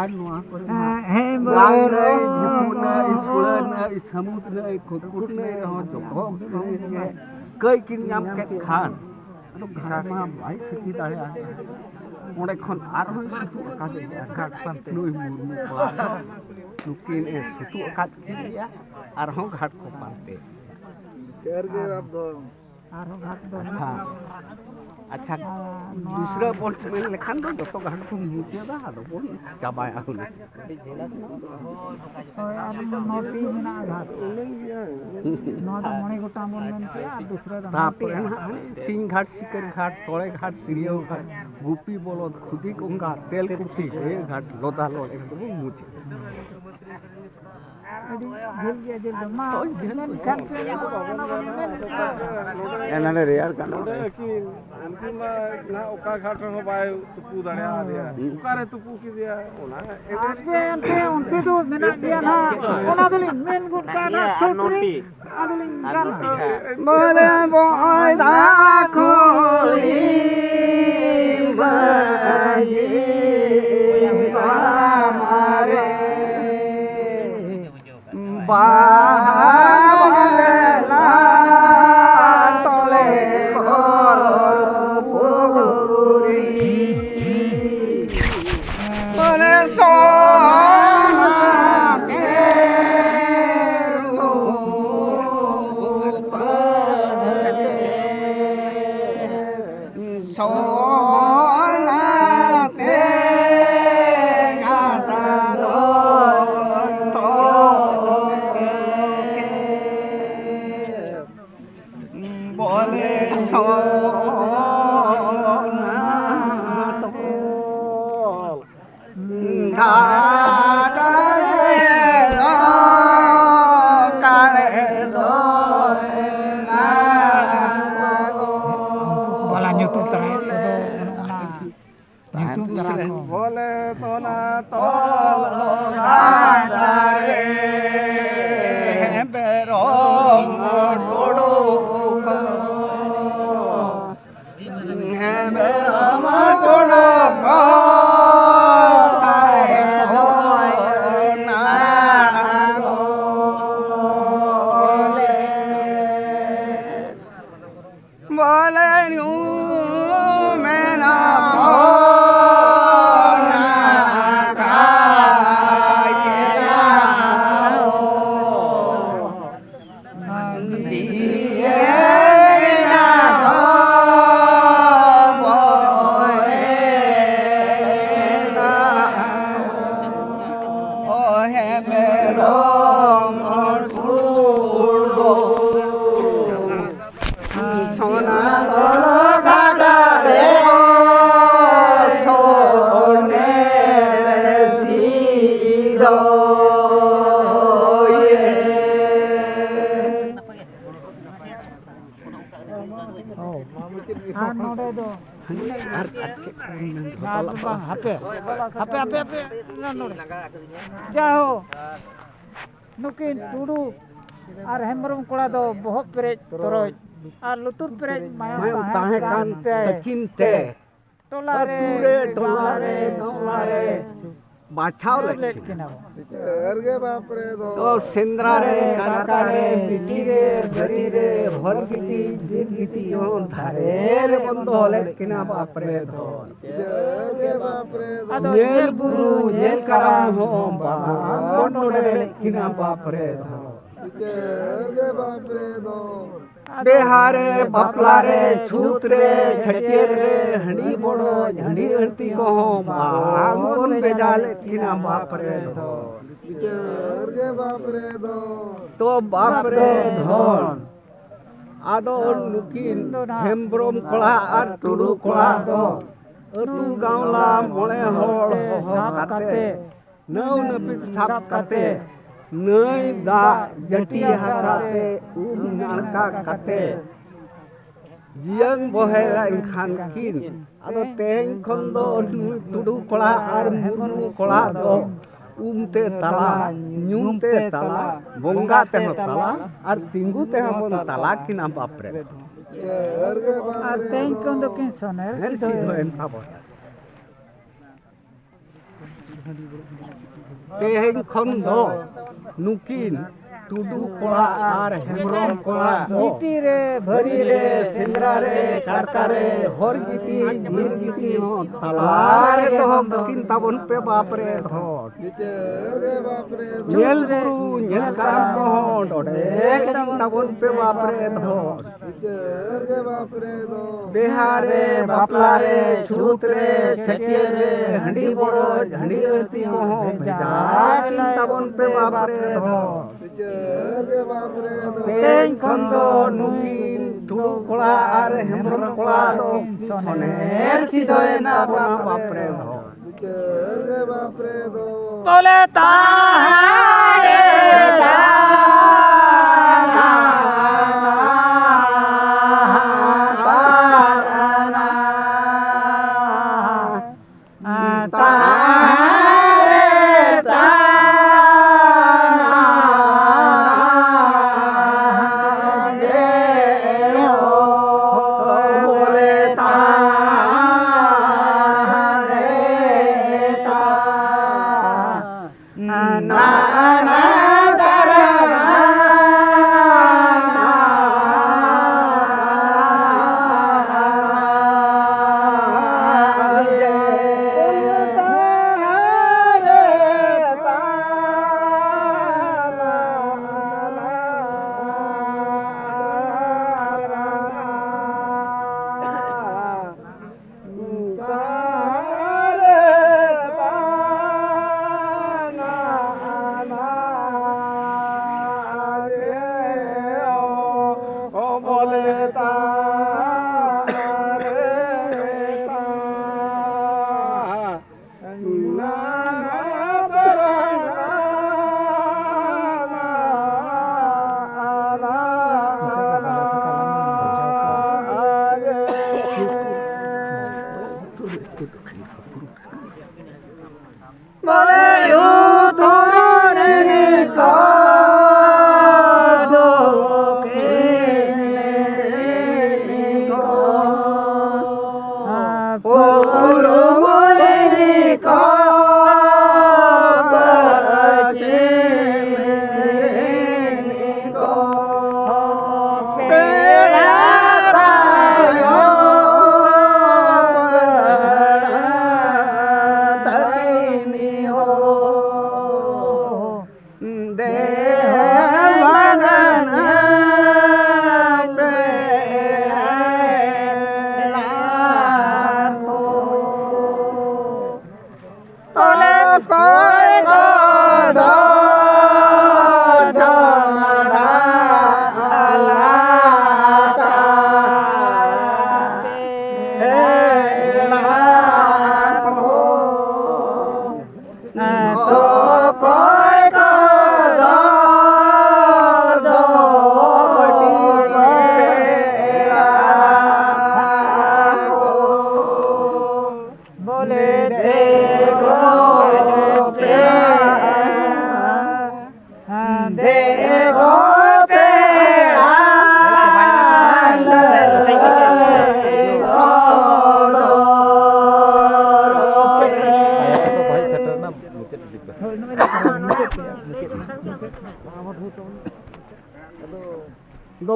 ᱟᱨ ᱱᱚᱣᱟ ᱠᱚᱨᱮ ᱢᱟ ᱦᱮᱸ, ᱦᱮᱸ, ᱞᱟᱝ ᱱᱟᱹᱭ, ᱡᱷᱤᱯᱩ ᱱᱟᱹᱭ, ᱥᱩᱲᱟᱹ ᱱᱟᱹᱭ, ᱥᱟᱹᱢᱩᱫ ᱱᱟᱹᱭ, ᱠᱩᱴᱠᱩᱴ ᱱᱟᱹᱭ᱾ ᱨᱮᱦᱚᱸ ᱡᱚᱛᱚ ᱠᱟᱹᱭ ᱠᱤᱱ ᱧᱟᱢ ᱠᱮᱫ ᱠᱷᱟᱱ, ᱟᱫᱚ ᱜᱷᱟᱴ ᱢᱟ ᱵᱟᱭ ᱥᱤᱴᱤ ᱫᱟᱲᱮᱭᱟᱜᱼᱟ᱾ ᱚᱸᱰᱮ ᱠᱷᱚᱱ ᱟᱨᱦᱚᱸᱭ ᱥᱩᱛᱩᱜ ᱟᱠᱟᱫᱮᱭᱟ, ᱜᱷᱟᱴ ᱠᱷᱚᱱ ᱱᱩᱭ ᱢᱩᱨᱢᱩ ᱠᱚᱲᱟ ᱫᱚ ᱱᱩᱠᱤᱱ ᱮ ᱥᱩᱛᱩᱜ ᱟᱠᱟᱫ ᱠᱤᱱ ᱜᱮᱭᱟ, ᱟᱨᱦᱚᱸ ᱜᱷᱟᱴ ᱠᱚ ᱯᱟᱱᱛᱮ᱾ ᱟᱨᱦᱚᱸ ᱜᱷᱟᱴ ᱫᱚ ᱟᱪᱪᱷᱟ, ᱟᱪᱪᱷᱟ, ᱟᱨ ᱱᱚᱣᱟ ᱫᱩᱥᱨᱟᱹ ᱵᱚᱱ ᱢᱮᱱ ᱞᱮᱠᱷᱟᱱ ᱫᱚ ᱡᱚᱛᱚ ᱜᱷᱟᱴ ᱵᱚᱱ ᱢᱩᱪᱟᱹᱫᱟ, ᱟᱫᱚ ᱵᱚᱱ ᱪᱟᱵᱟᱭᱟ ᱦᱩᱱᱟᱹᱝ᱾ ᱦᱳᱭ, ᱟᱨ ᱱᱚᱴᱤ ᱢᱮᱱᱟᱜᱼᱟ ᱜᱷᱟᱴ᱾ ᱱᱚᱣᱟ ᱫᱚ ᱢᱚᱬᱮ ᱜᱚᱴᱟᱝ ᱵᱚᱱ ᱢᱮᱱ ᱠᱮᱜᱼᱟ, ᱟᱨ ᱫᱩᱥᱨᱟᱹ ᱫᱚ ᱱᱚᱴᱤ᱾ ᱛᱟᱨᱯᱚᱨᱮ ᱱᱟᱦᱟᱜ ᱥᱤᱧ ᱜᱷᱟᱴ, ᱥᱤᱠᱟᱹᱨ ᱜᱷᱟᱴ, ᱛᱚᱲᱮ ᱜᱷᱟᱴ, ᱛᱤᱨᱭᱟᱹᱣ ᱜᱷᱟᱴ, ᱜᱩᱯᱤ ᱵᱚᱞᱚᱫ, ᱠᱷᱩᱫᱤ ᱠᱚᱝᱜᱟ, ᱛᱮᱞ ᱠᱩᱴᱷᱤ, ᱦᱮᱲᱮ ᱜᱷᱟᱴ, ᱞᱚᱫᱟ ᱞᱚᱲ, ᱮᱠᱫᱚᱢ ᱢᱩᱪᱟᱹᱫ᱾ ᱟᱹᱰᱤ ᱡᱷᱟᱹᱞ ᱜᱮᱭᱟ, ᱡᱷᱟᱹᱞ ᱫᱚ᱾ ᱢᱟ, ᱢᱮᱱᱠᱷᱟᱱ ᱯᱮ ᱢᱟ, ᱚᱱᱟ ᱵᱚᱱ ᱢᱮᱱ ᱠᱮᱫᱟ᱾ ᱮ, ᱱᱚᱰᱮ ᱨᱮᱭᱟᱲ ᱠᱟᱱᱟ᱾ ᱱᱚᱰᱮ ᱟᱹᱠᱤᱱ, ᱩᱱᱠᱤᱱ ᱢᱟ ᱱᱟᱦᱟᱜ ᱚᱠᱟ ᱜᱷᱟᱴ ᱨᱮᱦᱚᱸ ᱵᱟᱭ ᱛᱩᱯᱩ ᱫᱟᱲᱮᱭᱟᱫᱮᱭᱟ᱾ ᱦᱩᱸ᱾ ᱚᱠᱟᱨᱮ ᱛᱩᱯᱩ ᱠᱮᱫᱮᱭᱟ? ᱚᱱᱟ ᱟᱯᱮ ᱚᱱᱛᱮ, ᱚᱱᱛᱮ ᱫᱚ ᱢᱮᱱᱟᱜ ᱜᱮᱭᱟ ᱱᱟᱦᱟᱜ᱾ ᱚᱱᱟ ᱫᱚᱞᱤᱧ ᱢᱮᱱ ᱜᱚᱫ ᱠᱟᱜᱼᱟ ᱱᱟᱦᱟᱜ, ᱥᱩᱠᱨᱤ᱾ ᱟᱫᱚᱞᱤᱧ ᱜᱟᱱᱟ᱾ ᱵᱚᱞᱮ ᱵᱚᱭᱫᱟ ᱠᱩᱲᱤ ᱢᱟᱹᱡᱷᱤ ᱵᱟᱵᱟ ᱨᱮ᱾ ᱵᱟᱦᱟ ᱵᱟᱦᱟ ᱛᱚᱞᱮ ᱜᱷᱚᱨ ᱯᱩᱨᱤ᱾ ᱚᱱᱮ ᱥᱚᱱᱟ ᱛᱮ ᱨᱩᱯᱟᱹ ᱛᱮ᱾ ᱥᱚᱱᱟ ᱛᱮ ᱜᱟᱰᱟ ᱫᱚ ᱛᱚᱞ ᱠᱮᱫ᱾ ᱵᱚᱞᱮ ᱥᱚᱱᱟ ᱛᱚᱞ᱾ ᱜᱟᱰᱟ ᱨᱮ ᱫᱚ ᱠᱟᱲᱮ ᱫᱚ ᱢᱮᱱᱟᱜ ᱫᱚ᱾ ᱩᱱᱠᱩ ᱠᱚ ᱵᱟᱞᱟ ᱧᱩᱛᱩᱢ ᱛᱟᱨᱟ ᱠᱚᱫᱚ ᱚᱱᱟ ᱧᱩᱛᱩᱢ ᱛᱟᱨᱟ ᱠᱚ᱾ ᱵᱚᱞᱮ ᱥᱚᱱᱟ ᱛᱚᱞ ᱜᱟᱰᱟ ᱨᱮ ᱢᱮᱨᱚᱢ ᱴᱩᱰᱩ ᱠᱚ᱾ ᱟᱨ ᱱᱚᱰᱮ ᱫᱚ ᱟᱨ ᱵᱟᱝ, ᱦᱟᱯᱮ, ᱦᱟᱯᱮ, ᱦᱟᱯᱮ, ᱦᱟᱯᱮ, ᱱᱚᱰᱮ᱾ ᱡᱟᱭᱦᱳᱠ, ᱱᱩᱠᱤᱱ ᱴᱩᱰᱩ ᱟᱨ ᱦᱮᱢᱵᱨᱚᱢ ᱠᱚᱲᱟ ᱫᱚ ᱵᱚᱦᱚᱜ ᱯᱮᱨᱮᱡ ᱛᱚᱨᱚᱡ ᱟᱨ ᱞᱩᱛᱩᱨ ᱯᱮᱨᱮᱡ ᱢᱟᱭᱟᱢ ᱢᱟᱭᱟᱢ ᱛᱟᱦᱮᱸ ᱛᱟᱦᱮᱸ ᱠᱟᱱ ᱠᱟᱱ ᱛᱮ ᱛᱟᱹᱠᱤᱱ ᱛᱮ᱾ ᱴᱚᱞᱟ ᱨᱮ, ᱟᱹᱛᱩ ᱨᱮ, ᱴᱚᱞᱟ ᱨᱮ, ᱜᱟᱶ ᱨᱮ, ᱜᱟᱶᱞᱟ ᱨᱮ ᱵᱟᱪᱷᱟᱣ ᱞᱮᱫ ᱞᱮᱫ ᱠᱤᱱᱟ᱾ ᱠᱤᱱᱟ ᱵᱚᱱ᱾ ᱪᱟᱹᱨ ᱜᱮ ᱵᱟᱯ ᱨᱮ ᱫᱚ᱾ ᱛᱚ ᱥᱮᱸᱫᱽᱨᱟ ᱨᱮ, ᱠᱟᱨᱠᱟ ᱨᱮ, ᱵᱤᱴᱤ ᱨᱮ, ᱵᱟᱹᱴᱤ ᱨᱮ, ᱦᱚᱨ ᱜᱤᱛᱤᱡ, ᱵᱤᱨ ᱜᱤᱛᱤᱡ ᱦᱚᱸ ᱫᱷᱟᱨᱮ ᱨᱮᱵᱚᱱ ᱫᱚᱦᱚ ᱞᱮᱫ ᱠᱤᱱᱟ ᱵᱟᱯ ᱨᱮ ᱫᱚ᱾ ᱪᱟᱹᱨ ᱜᱮ ᱵᱟᱯ ᱨᱮ ᱫᱚ᱾ ᱟᱫᱚ ᱧᱮᱞ ᱵᱩᱨᱩ, ᱧᱮᱞ ᱠᱟᱨᱟᱢ ᱦᱚᱸ ᱵᱟᱝ ᱵᱚᱱ ᱱᱚᱰᱮ ᱞᱮᱫ ᱠᱤᱱᱟ ᱵᱟᱯ ᱨᱮ ᱫᱚ᱾ ᱪᱟᱹᱨ ᱜᱮ ᱵᱟᱯ ᱨᱮ ᱫᱚ᱾ ᱵᱮᱦᱟ ᱨᱮ, ᱵᱟᱯᱞᱟ ᱨᱮ, ᱪᱷᱩᱛ ᱨᱮ, ᱪᱷᱟᱹᱴᱭᱟᱹᱨ ᱨᱮ, ᱦᱟᱺᱰᱤ ᱵᱚᱲᱚᱡ, ᱦᱟᱺᱰᱤ ᱟᱹᱲᱛᱤ ᱠᱚᱦᱚᱸ ᱵᱟᱝ ᱵᱚᱱ ᱵᱷᱮᱡᱟ ᱞᱮᱫ ᱠᱤᱱᱟ ᱵᱟᱯ ᱨᱮ ᱫᱚ᱾ ᱵᱤᱪᱟᱹᱨ ᱜᱮ ᱵᱟᱯ ᱨᱮ ᱫᱚ᱾ ᱛᱚ ᱵᱟᱯ ᱨᱮ ᱫᱷᱚᱱ᱾ ᱟᱫᱚ ᱱᱩᱠᱤᱱ ᱦᱮᱢᱵᱨᱚᱢ ᱠᱚᱲᱟ ᱟᱨ ᱴᱩᱰᱩ ᱠᱚᱲᱟ ᱫᱚ ᱟᱹᱛᱩ ᱜᱟᱶᱞᱟ ᱢᱚᱬᱮ ᱦᱚᱲ ᱦᱚᱦᱚ ᱠᱟᱛᱮ ᱱᱟᱹᱣ ᱱᱟᱹᱯᱤᱛ ᱥᱟᱵ ᱠᱟᱛᱮ, ᱱᱟᱹᱭ ᱫᱟᱜ ᱡᱟᱹᱴᱤ ᱦᱟᱥᱟ ᱛᱮ ᱩᱢ ᱱᱟᱲᱠᱟ ᱠᱟᱛᱮ, ᱡᱤᱭᱚᱱ ᱵᱚᱦᱮᱞ ᱮᱱᱠᱷᱟᱱ ᱠᱤᱱ᱾ ᱟᱫᱚ ᱛᱮᱦᱮᱧ ᱠᱷᱚᱱ ᱫᱚ ᱱᱩᱭ ᱴᱩᱰᱩ ᱠᱚᱲᱟ ᱟᱨ ᱢᱩᱨᱢᱩ ᱠᱚᱲᱟ ᱫᱚ ᱩᱢ ᱛᱮ ᱛᱟᱞᱟ, ᱧᱩᱢ ᱛᱮ ᱛᱟᱞᱟ, ᱵᱚᱸᱜᱟ ᱛᱮᱦᱚᱸ ᱛᱟᱞᱟ, ᱟᱨ ᱛᱤᱸᱜᱩ ᱛᱮᱦᱚᱸ ᱵᱚᱱ ᱛᱟᱞᱟ ᱠᱤᱱᱟ ᱵᱟᱯ ᱨᱮ᱾ ᱟᱨ ᱛᱮᱦᱮᱧ ᱠᱷᱚᱱ ᱫᱚ ᱠᱤᱱ ᱥᱚᱱᱮᱨ ᱦᱮᱸ, ᱥᱤᱫᱷᱟᱹ ᱥᱤᱫᱷᱟᱹ ᱮᱱ᱾ ᱮᱱ ᱛᱟᱵᱚᱱ᱾ ᱛᱮᱦᱮᱧ ᱠᱷᱚᱱ ᱫᱚ ᱱᱩᱠᱤᱱ ᱴᱩᱰᱩ ᱠᱚᱲᱟ ᱟᱨ ᱦᱮᱢᱵᱨᱚᱢ ᱠᱚᱲᱟ ᱫᱚ ᱜᱤᱛᱤ ᱨᱮ, ᱵᱷᱟᱹᱨᱤ ᱨᱮ, ᱥᱮᱸᱫᱽᱨᱟ ᱨᱮ, ᱠᱟᱨᱠᱟ ᱨᱮ, ᱦᱚᱨ ᱜᱤᱛᱤ, ᱵᱤᱨ ᱜᱤᱛᱤ ᱦᱚᱸ ᱛᱟᱞᱟ ᱨᱮ ᱫᱚᱦᱚ ᱠᱟᱹᱠᱤᱱ ᱛᱟᱵᱚᱱ ᱯᱮ ᱵᱟᱯ ᱨᱮ ᱫᱷᱚᱨ᱾ ᱵᱤᱪᱟᱹᱨ ᱜᱮ ᱵᱟᱯ ᱨᱮ ᱫᱷᱚᱨ᱾ ᱧᱮᱞ ᱵᱩᱨᱩ, ᱧᱮᱞ ᱠᱟᱨᱟᱢ ᱠᱚᱦᱚᱸ ᱰᱚᱰᱮ ᱠᱟᱹᱠᱤᱱ ᱛᱟᱵᱚᱱ ᱯᱮ ᱵᱟᱯ ᱨᱮ ᱫᱷᱚᱨ᱾ ᱵᱤᱪᱟᱹᱨ ᱜᱮ ᱵᱟᱯ ᱨᱮ ᱫᱷᱚᱨ᱾ ᱵᱮᱦᱟ ᱨᱮ, ᱵᱟᱯᱞᱟ ᱨᱮ, ᱪᱷᱩᱛ ᱨᱮ, ᱪᱷᱟᱹᱴᱭᱟᱹᱨ ᱨᱮ, ᱦᱟᱺᱰᱤ ᱵᱚᱲᱚᱡ, ᱦᱟᱺᱰᱤ ᱟᱹᱨᱛᱤ ᱠᱚᱦᱚᱸ ᱵᱷᱮᱡᱟ ᱠᱤᱱ ᱛᱟᱵᱚᱱ ᱯᱮ ᱵᱟᱯ ᱨᱮ ᱫᱷᱚᱨ᱾ ᱵᱤᱪᱟᱹᱨ ᱜᱮ ᱵᱟᱯ ᱨᱮ ᱫᱷᱚᱨ᱾ ᱛᱮᱦᱮᱧ ᱠᱷᱚᱱ ᱫᱚ ᱱᱩᱠᱤᱱ ᱴᱩᱰᱩ ᱠᱚᱲᱟ ᱟᱨ ᱦᱮᱢᱵᱨᱚᱢ ᱠᱚᱲᱟ ᱫᱚ ᱥᱚᱱᱮᱨ ᱥᱤᱫᱷᱟᱹᱭᱮᱱᱟ ᱵᱚᱱᱟ ᱵᱟᱯ ᱨᱮ ᱫᱷᱚᱨ᱾ ᱵᱤᱪᱟᱹᱨ ᱜᱮ ᱵᱟᱯ ᱨᱮ ᱫᱷᱚᱨ᱾ ᱛᱚᱞᱮ ᱛᱟᱦᱮᱸ ᱨᱮ ᱛᱟᱦᱮᱸ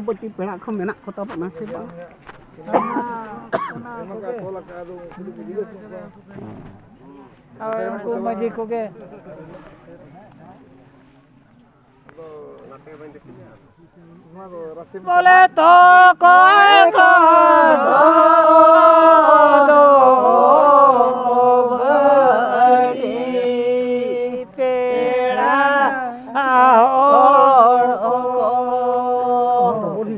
ᱯᱟᱹᱴᱤ ᱯᱮᱲᱟ ᱠᱚ ᱢᱮᱱᱟᱜ ᱠᱚ ᱛᱟᱵᱚᱱᱟ ᱥᱮ ᱵᱟᱝ? ᱚᱱᱟ ᱠᱚᱜᱮ᱾ ᱦᱳᱭ, ᱩᱱᱠᱩ ᱢᱟᱹᱡᱷᱤ ᱠᱚᱜᱮ᱾ ᱵᱚᱞᱮ ᱛᱚ ᱚᱠᱚᱭ ᱠᱚ ᱫᱚ ᱵᱟᱹᱲᱤᱡ ᱯᱮᱲᱟ ᱦᱚᱲ ᱠᱚ᱾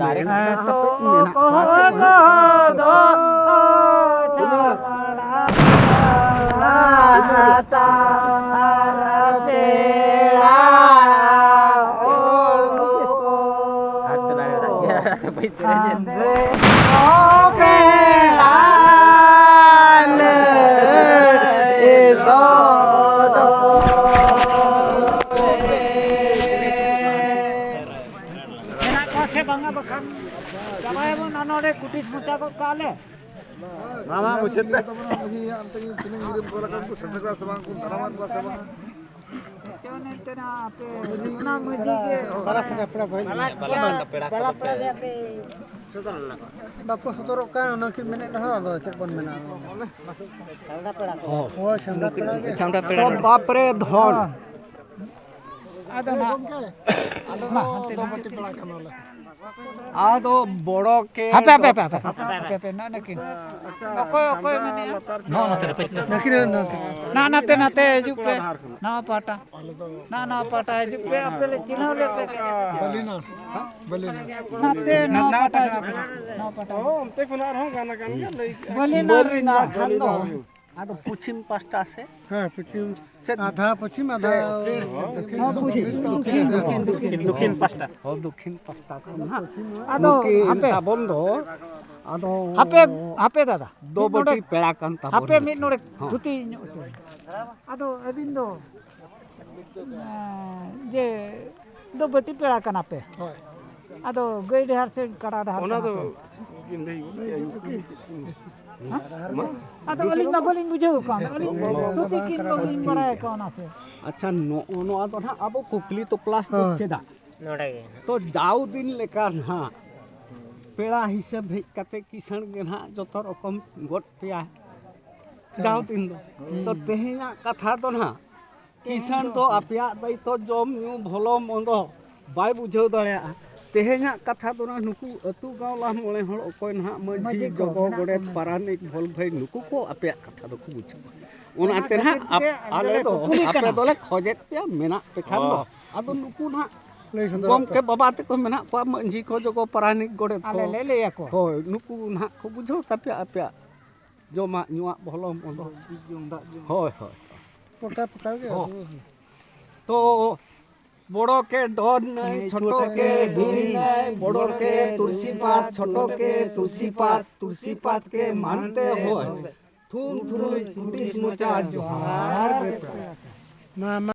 ᱫᱟᱨᱮ ᱛᱚ ᱚᱠᱚᱭ ᱠᱚ ᱫᱚ ᱪᱟᱞᱟᱜ ᱯᱮᱲᱟ ᱦᱚᱲ ᱠᱚ᱾ ᱦᱟᱛ ᱫᱟᱨᱮ ᱨᱮ ᱵᱟᱹᱭ ᱥᱮᱨᱮᱧ ᱮᱫ᱾ ᱢᱮᱱᱟᱜ ᱠᱚᱣᱟ ᱥᱮ ᱵᱟᱝᱟ? ᱵᱟᱠᱷᱟᱱ ᱪᱟᱵᱟᱭᱟᱵᱚᱱ ᱟᱨ ᱱᱚᱰᱮ ᱠᱩᱴᱤᱥ ᱢᱚᱪᱟ ᱜᱚᱫ ᱠᱟᱜᱼᱟ ᱞᱮ᱾ ᱢᱟ, ᱢᱟ, ᱢᱩᱪᱟᱹᱫ ᱯᱮ᱾ ᱢᱟᱹᱡᱷᱤ ᱦᱟᱲᱟᱢ ᱛᱟᱹᱠᱤᱱ ᱛᱤᱱᱟᱹᱜ ᱜᱤᱫᱽᱨᱟᱹ ᱠᱚ ᱞᱮᱠᱟ ᱠᱚ ᱥᱮᱴᱮᱨ ᱠᱚᱣᱟ ᱥᱮ ᱵᱟᱝ ᱠᱚ ᱫᱟᱨᱟᱢ ᱠᱚᱣᱟ ᱥᱮ ᱵᱟᱝ? ᱪᱮᱫ ᱚᱱᱮ ᱛᱮᱱᱟ ᱟᱯᱮ ᱚᱱᱟ ᱢᱟᱹᱡᱷᱤ ᱜᱮ᱾ ᱯᱟᱲᱟ ᱥᱟᱸᱜᱟ ᱯᱮᱲᱟ ᱠᱚ ᱦᱮᱡ ᱞᱮᱱᱟ᱾ ᱵᱟᱠᱚ ᱥᱚᱫᱚᱨᱚᱜ ᱠᱟᱱ, ᱚᱱᱟ ᱠᱤᱱ ᱢᱮᱱᱮᱫ ᱨᱮᱦᱚᱸ, ᱟᱫᱚ ᱪᱮᱫ ᱵᱚᱱ ᱢᱮᱱᱟ? ᱦᱳᱭ, ᱥᱟᱢᱰᱟ ᱯᱮᱲᱟ ᱜᱮ᱾ ᱥᱟᱢᱰᱟ ᱯᱮᱲᱟ ᱜᱮ᱾ ᱵᱟᱯ ᱨᱮ ᱫᱷᱚᱱ᱾ ᱟᱫᱚ ᱱᱟᱜ ᱟᱞᱮ ᱫᱚ ᱫᱚ ᱵᱟᱹᱴᱤ ᱯᱮᱲᱟ ᱠᱟᱱᱟᱞᱮ᱾ ᱟᱫᱚ ᱵᱚᱲᱚ ᱠᱮ ᱦᱟᱯᱮ, ᱦᱟᱯᱮ, ᱦᱟᱯᱮ, ᱦᱟᱯᱮ, ᱦᱟᱯᱮ, ᱦᱟᱯᱮ, ᱱᱚᱜᱼᱚ ᱱᱩᱠᱤᱱ᱾ ᱚᱠᱚᱭ, ᱚᱠᱚᱭ ᱢᱮᱱᱮᱜᱼᱟ? ᱱᱚᱜᱼᱚ ᱱᱚᱛᱮ ᱨᱮ, ᱯᱟᱹᱪᱞᱟᱹ ᱥᱮᱫ᱾ ᱱᱩᱠᱤᱱ ᱱᱚᱛᱮ᱾ ᱱᱟ, ᱱᱟᱛᱮ, ᱱᱟᱛᱮ ᱦᱤᱡᱩᱜ ᱯᱮ᱾ ᱱᱟᱣᱟ ᱯᱟᱦᱴᱟ᱾ ᱱᱟ, ᱱᱟᱣᱟ ᱯᱟᱦᱴᱟ ᱦᱤᱡᱩᱜ ᱯᱮ, ᱟᱯᱮ ᱞᱮ ᱪᱤᱱᱦᱟᱹᱣ ᱞᱮ ᱯᱮ᱾ ᱵᱟᱹᱞᱤᱱᱟ, ᱵᱟᱹᱞᱤᱱᱟ᱾ ᱱᱟᱛᱮ, ᱱᱟᱣᱟ ᱯᱟᱦᱴᱟ ᱦᱤᱡᱩᱜ ᱯᱮ᱾ ᱱᱟᱣᱟ ᱯᱟᱦᱴᱟ᱾ ᱚ, ᱚᱱᱛᱮ ᱠᱷᱚᱱᱟᱜ ᱨᱮᱦᱚᱸ ᱜᱟᱱ ᱟᱠᱟᱱ ᱜᱮᱭᱟ, ᱞᱟᱹᱭ ᱠᱮᱜᱼᱟ᱾ ᱵᱟᱹᱞᱤᱱᱟ ᱨᱮᱱᱟᱜ ᱠᱷᱟᱱ ᱫᱚ᱾ ᱟᱫᱚ ᱯᱚᱪᱷᱤᱢ ᱯᱟᱥᱴᱟ ᱥᱮ? ᱦᱮᱸ, ᱯᱚᱪᱷᱤᱢ, ᱥᱮ ᱟᱫᱷᱟ ᱯᱚᱪᱷᱤᱢ, ᱟᱫᱷᱟ ᱥᱮ ᱫᱚᱠᱷᱤᱱ᱾ ᱦᱚᱸ, ᱯᱚᱪᱷᱤᱢ, ᱫᱚᱠᱷᱤᱱ, ᱫᱚᱠᱷᱤᱱ, ᱫᱚᱠᱷᱤᱱ, ᱫᱚᱠᱷᱤᱱ ᱯᱟᱥᱴᱟ᱾ ᱦᱚᱸ, ᱫᱚᱠᱷᱤᱱ ᱯᱟᱥᱴᱟ ᱠᱷᱚᱱ ᱱᱟᱦᱟᱜ ᱟᱫᱚ ᱱᱩᱠᱤᱱ ᱦᱟᱯᱮ᱾ ᱛᱟᱵᱚᱱ ᱫᱚ, ᱟᱫᱚ ᱦᱟᱯᱮ, ᱦᱟᱯᱮ ᱫᱟᱫᱟ᱾ ᱫᱚ ᱢᱤᱫ ᱱᱚᱰᱮ, ᱵᱟᱹᱴᱤ ᱯᱮᱲᱟ ᱠᱟᱱ ᱛᱟᱵᱚᱱ ᱦᱟᱯᱮ ᱜᱮᱭᱟ᱾ ᱢᱤᱫ ᱱᱚᱰᱮ ᱦᱚᱸ᱾ ᱛᱷᱩᱛᱤ ᱧᱚᱜ ᱦᱚᱪᱚᱭ ᱢᱮ᱾ ᱟᱫᱚ ᱟᱹᱵᱤᱱ ᱫᱚ, ᱮᱸ, ᱡᱮ ᱫᱚ ᱵᱟᱹᱴᱤ ᱯᱮᱲᱟ ᱠᱟᱱᱟ ᱯᱮ᱾ ᱦᱳᱭ᱾ ᱟᱫᱚ ᱜᱟᱹᱭ ᱰᱟᱦᱟᱨ ᱥᱮ ᱠᱟᱰᱟ ᱰᱟᱦᱟᱨ ᱚᱱᱟ ᱠᱟᱱᱟ ᱫᱚ ᱯᱮ? ᱩᱱᱠᱤᱱ ᱞᱟᱹᱭ ᱜᱚᱫ ᱠᱮᱜᱼᱟ, ᱩᱱᱠᱤᱱ ᱪᱮᱫ ᱠᱤᱱ ᱦᱮᱸ? ᱟᱫᱚ ᱟᱹᱞᱤᱧ ᱢᱟ ᱵᱟᱹᱞᱤᱧ ᱵᱩᱡᱷᱟᱹᱣ ᱠᱟᱱ, ᱟᱹᱞᱤᱧ ᱫᱚ ᱫᱷᱩᱛᱤ ᱠᱤᱱ ᱫᱚ ᱵᱟᱹᱞᱤᱧ ᱵᱟᱲᱟᱭ ᱠᱟᱱᱟ ᱥᱮ᱾ ᱟᱪᱪᱷᱟ, ᱱᱚᱜᱼᱚ ᱱᱚᱣᱟ ᱫᱚ ᱱᱟᱦᱟᱜ ᱟᱵᱚ ᱠᱩᱠᱞᱤ ᱛᱚᱯᱞᱟᱥ ᱫᱚ ᱦᱳᱭ᱾ ᱪᱮᱫᱟᱜ? ᱱᱚᱰᱮ ᱜᱮ᱾ ᱛᱚ ᱡᱟᱣ ᱫᱤᱱ ᱞᱮᱠᱟ ᱱᱟᱦᱟᱜ ᱯᱮᱲᱟ ᱦᱤᱥᱟᱹᱵ ᱦᱮᱡ ᱠᱟᱛᱮ ᱠᱤᱥᱟᱹᱬ ᱜᱮ ᱱᱟᱦᱟᱜ ᱡᱚᱛᱚ ᱨᱚᱠᱚᱢ ᱜᱚᱫ ᱯᱮᱭᱟ ᱡᱟᱣ ᱫᱤᱱ ᱫᱚ᱾ ᱛᱚ ᱛᱮᱦᱮᱧᱟᱜ ᱠᱟᱛᱷᱟ ᱫᱚ ᱱᱟᱦᱟᱜ ᱠᱤᱥᱟᱹᱬ ᱫᱚ ᱟᱯᱮᱭᱟᱜ ᱫᱟᱭᱤᱛᱛᱚ ᱡᱚᱢ ᱧᱩ ᱵᱷᱚᱞᱚ ᱢᱚᱱᱫᱚ ᱵᱟᱭ ᱵᱩᱡᱷᱟᱹᱣ ᱫᱟᱲᱮᱭᱟᱜᱼᱟ᱾ ᱛᱮᱦᱮᱧᱟᱜ ᱠᱟᱛᱷᱟ ᱫᱚ ᱱᱟᱦᱟᱜ ᱱᱩᱠᱩ ᱟᱹᱛᱩ ᱜᱟᱶᱞᱟ ᱢᱚᱬᱮ ᱦᱚᱲ ᱚᱠᱚᱭ ᱱᱟᱦᱟᱜ ᱢᱟᱹᱡᱷᱤ ᱢᱟᱹᱡᱷᱤ ᱠᱚ ᱡᱚᱜᱚ ᱢᱮᱱᱟᱜ ᱜᱚᱰᱮᱛ ᱠᱚ᱾ ᱯᱟᱨᱟᱱᱤᱠ ᱵᱷᱚᱞ ᱵᱷᱟᱹᱭ ᱱᱩᱠᱩ ᱠᱚ ᱟᱯᱮᱭᱟᱜ ᱠᱟᱛᱷᱟ ᱫᱚᱠᱚ ᱵᱩᱡᱷᱟᱹᱣᱟ᱾ ᱚᱱᱟ ᱚᱱᱟᱛᱮ ᱠᱷᱟᱹᱛᱤᱨ ᱱᱟᱦᱟᱜ ᱟᱯ- ᱛᱮᱜᱮ ᱟᱞᱮ ᱟᱞᱮ ᱞᱮ ᱫᱚ ᱠᱩᱠᱞᱤ ᱟᱯᱮ ᱠᱟᱱᱟ᱾ ᱫᱚᱞᱮ ᱠᱷᱚᱡᱮᱫ ᱯᱮᱭᱟ ᱢᱮᱱᱟᱜ ᱯᱮ ᱠᱷᱟᱱ ᱫᱚ᱾ ᱚ᱾ ᱟᱫᱚ ᱱᱩᱠᱩ ᱱᱟᱦᱟᱜ ᱞᱟᱹᱭ ᱥᱚᱫᱚᱨ ᱜᱚᱢᱠᱮ ᱯᱮ᱾ ᱵᱟᱵᱟ ᱛᱟᱠᱚ ᱢᱮᱱᱟᱜ ᱠᱚᱣᱟ ᱢᱟᱹᱡᱷᱤ ᱠᱚ ᱡᱚᱜᱚ ᱯᱟᱨᱟᱱᱤᱠ ᱜᱚᱰᱮᱛ ᱠᱚ᱾ ᱟᱞᱮ ᱞᱮ ᱞᱟᱹᱭ ᱟᱠᱚᱣᱟ᱾ ᱦᱳᱭ ᱱᱩᱠᱩ ᱱᱟᱦᱟᱜ ᱠᱚ ᱵᱩᱡᱷᱟᱹᱣ ᱛᱟᱯᱮᱭᱟ ᱟᱯᱮᱭᱟᱜ ᱡᱚᱢᱟᱜ ᱧᱩᱣᱟᱜ ᱵᱷᱚᱞᱚ ᱢᱚᱱᱫᱚ᱾ ᱡᱚᱢ ᱫᱟᱜ ᱧᱩ᱾ ᱦᱳᱭ ᱦᱳᱭ᱾ ᱯᱚᱴᱟ ᱯᱚᱴᱟ ᱜᱮ ᱦᱳᱭ᱾ ᱟᱹᱥᱩᱞ᱾ ᱛᱚ ᱵᱚᱲᱚ ᱠᱮ ᱰᱚᱱ ᱱᱟᱹᱭ, ᱱᱟᱹᱭ, ᱪᱷᱳᱴᱚ ᱪᱷᱳᱴᱚ ᱠᱮ ᱠᱮ ᱦᱤᱨᱤ ᱦᱤᱨᱤ ᱱᱟᱹᱭ, ᱱᱟᱹᱭ, ᱵᱚᱲᱚ ᱵᱚᱲᱚ ᱠᱮ ᱠᱮ ᱛᱩᱨᱥᱤ ᱛᱩᱨᱥᱤ ᱯᱟᱛ, ᱯᱟᱛ, ᱪᱷᱳᱴᱚ ᱪᱷᱳᱴᱚ ᱠᱮ ᱠᱮ ᱛᱩᱨᱥᱤ ᱛᱩᱨᱥᱤ ᱯᱟᱛ, ᱯᱟᱛ, ᱛᱩᱨᱥᱤ ᱛᱩᱨᱥᱤ ᱯᱟᱛ ᱯᱟᱛ ᱠᱮ ᱠᱮ ᱢᱟᱱᱛᱮ ᱢᱟᱱᱛᱮ ᱦᱚᱭ᱾ ᱦᱚᱭ᱾ ᱛᱷᱩᱢ ᱛᱷᱩᱨᱩᱭ ᱯᱩᱴᱤᱥ ᱢᱚᱪᱟ ᱡᱚᱦᱟᱨ ᱜᱮ ᱯᱮ᱾ ᱢᱟ, ᱢᱟ᱾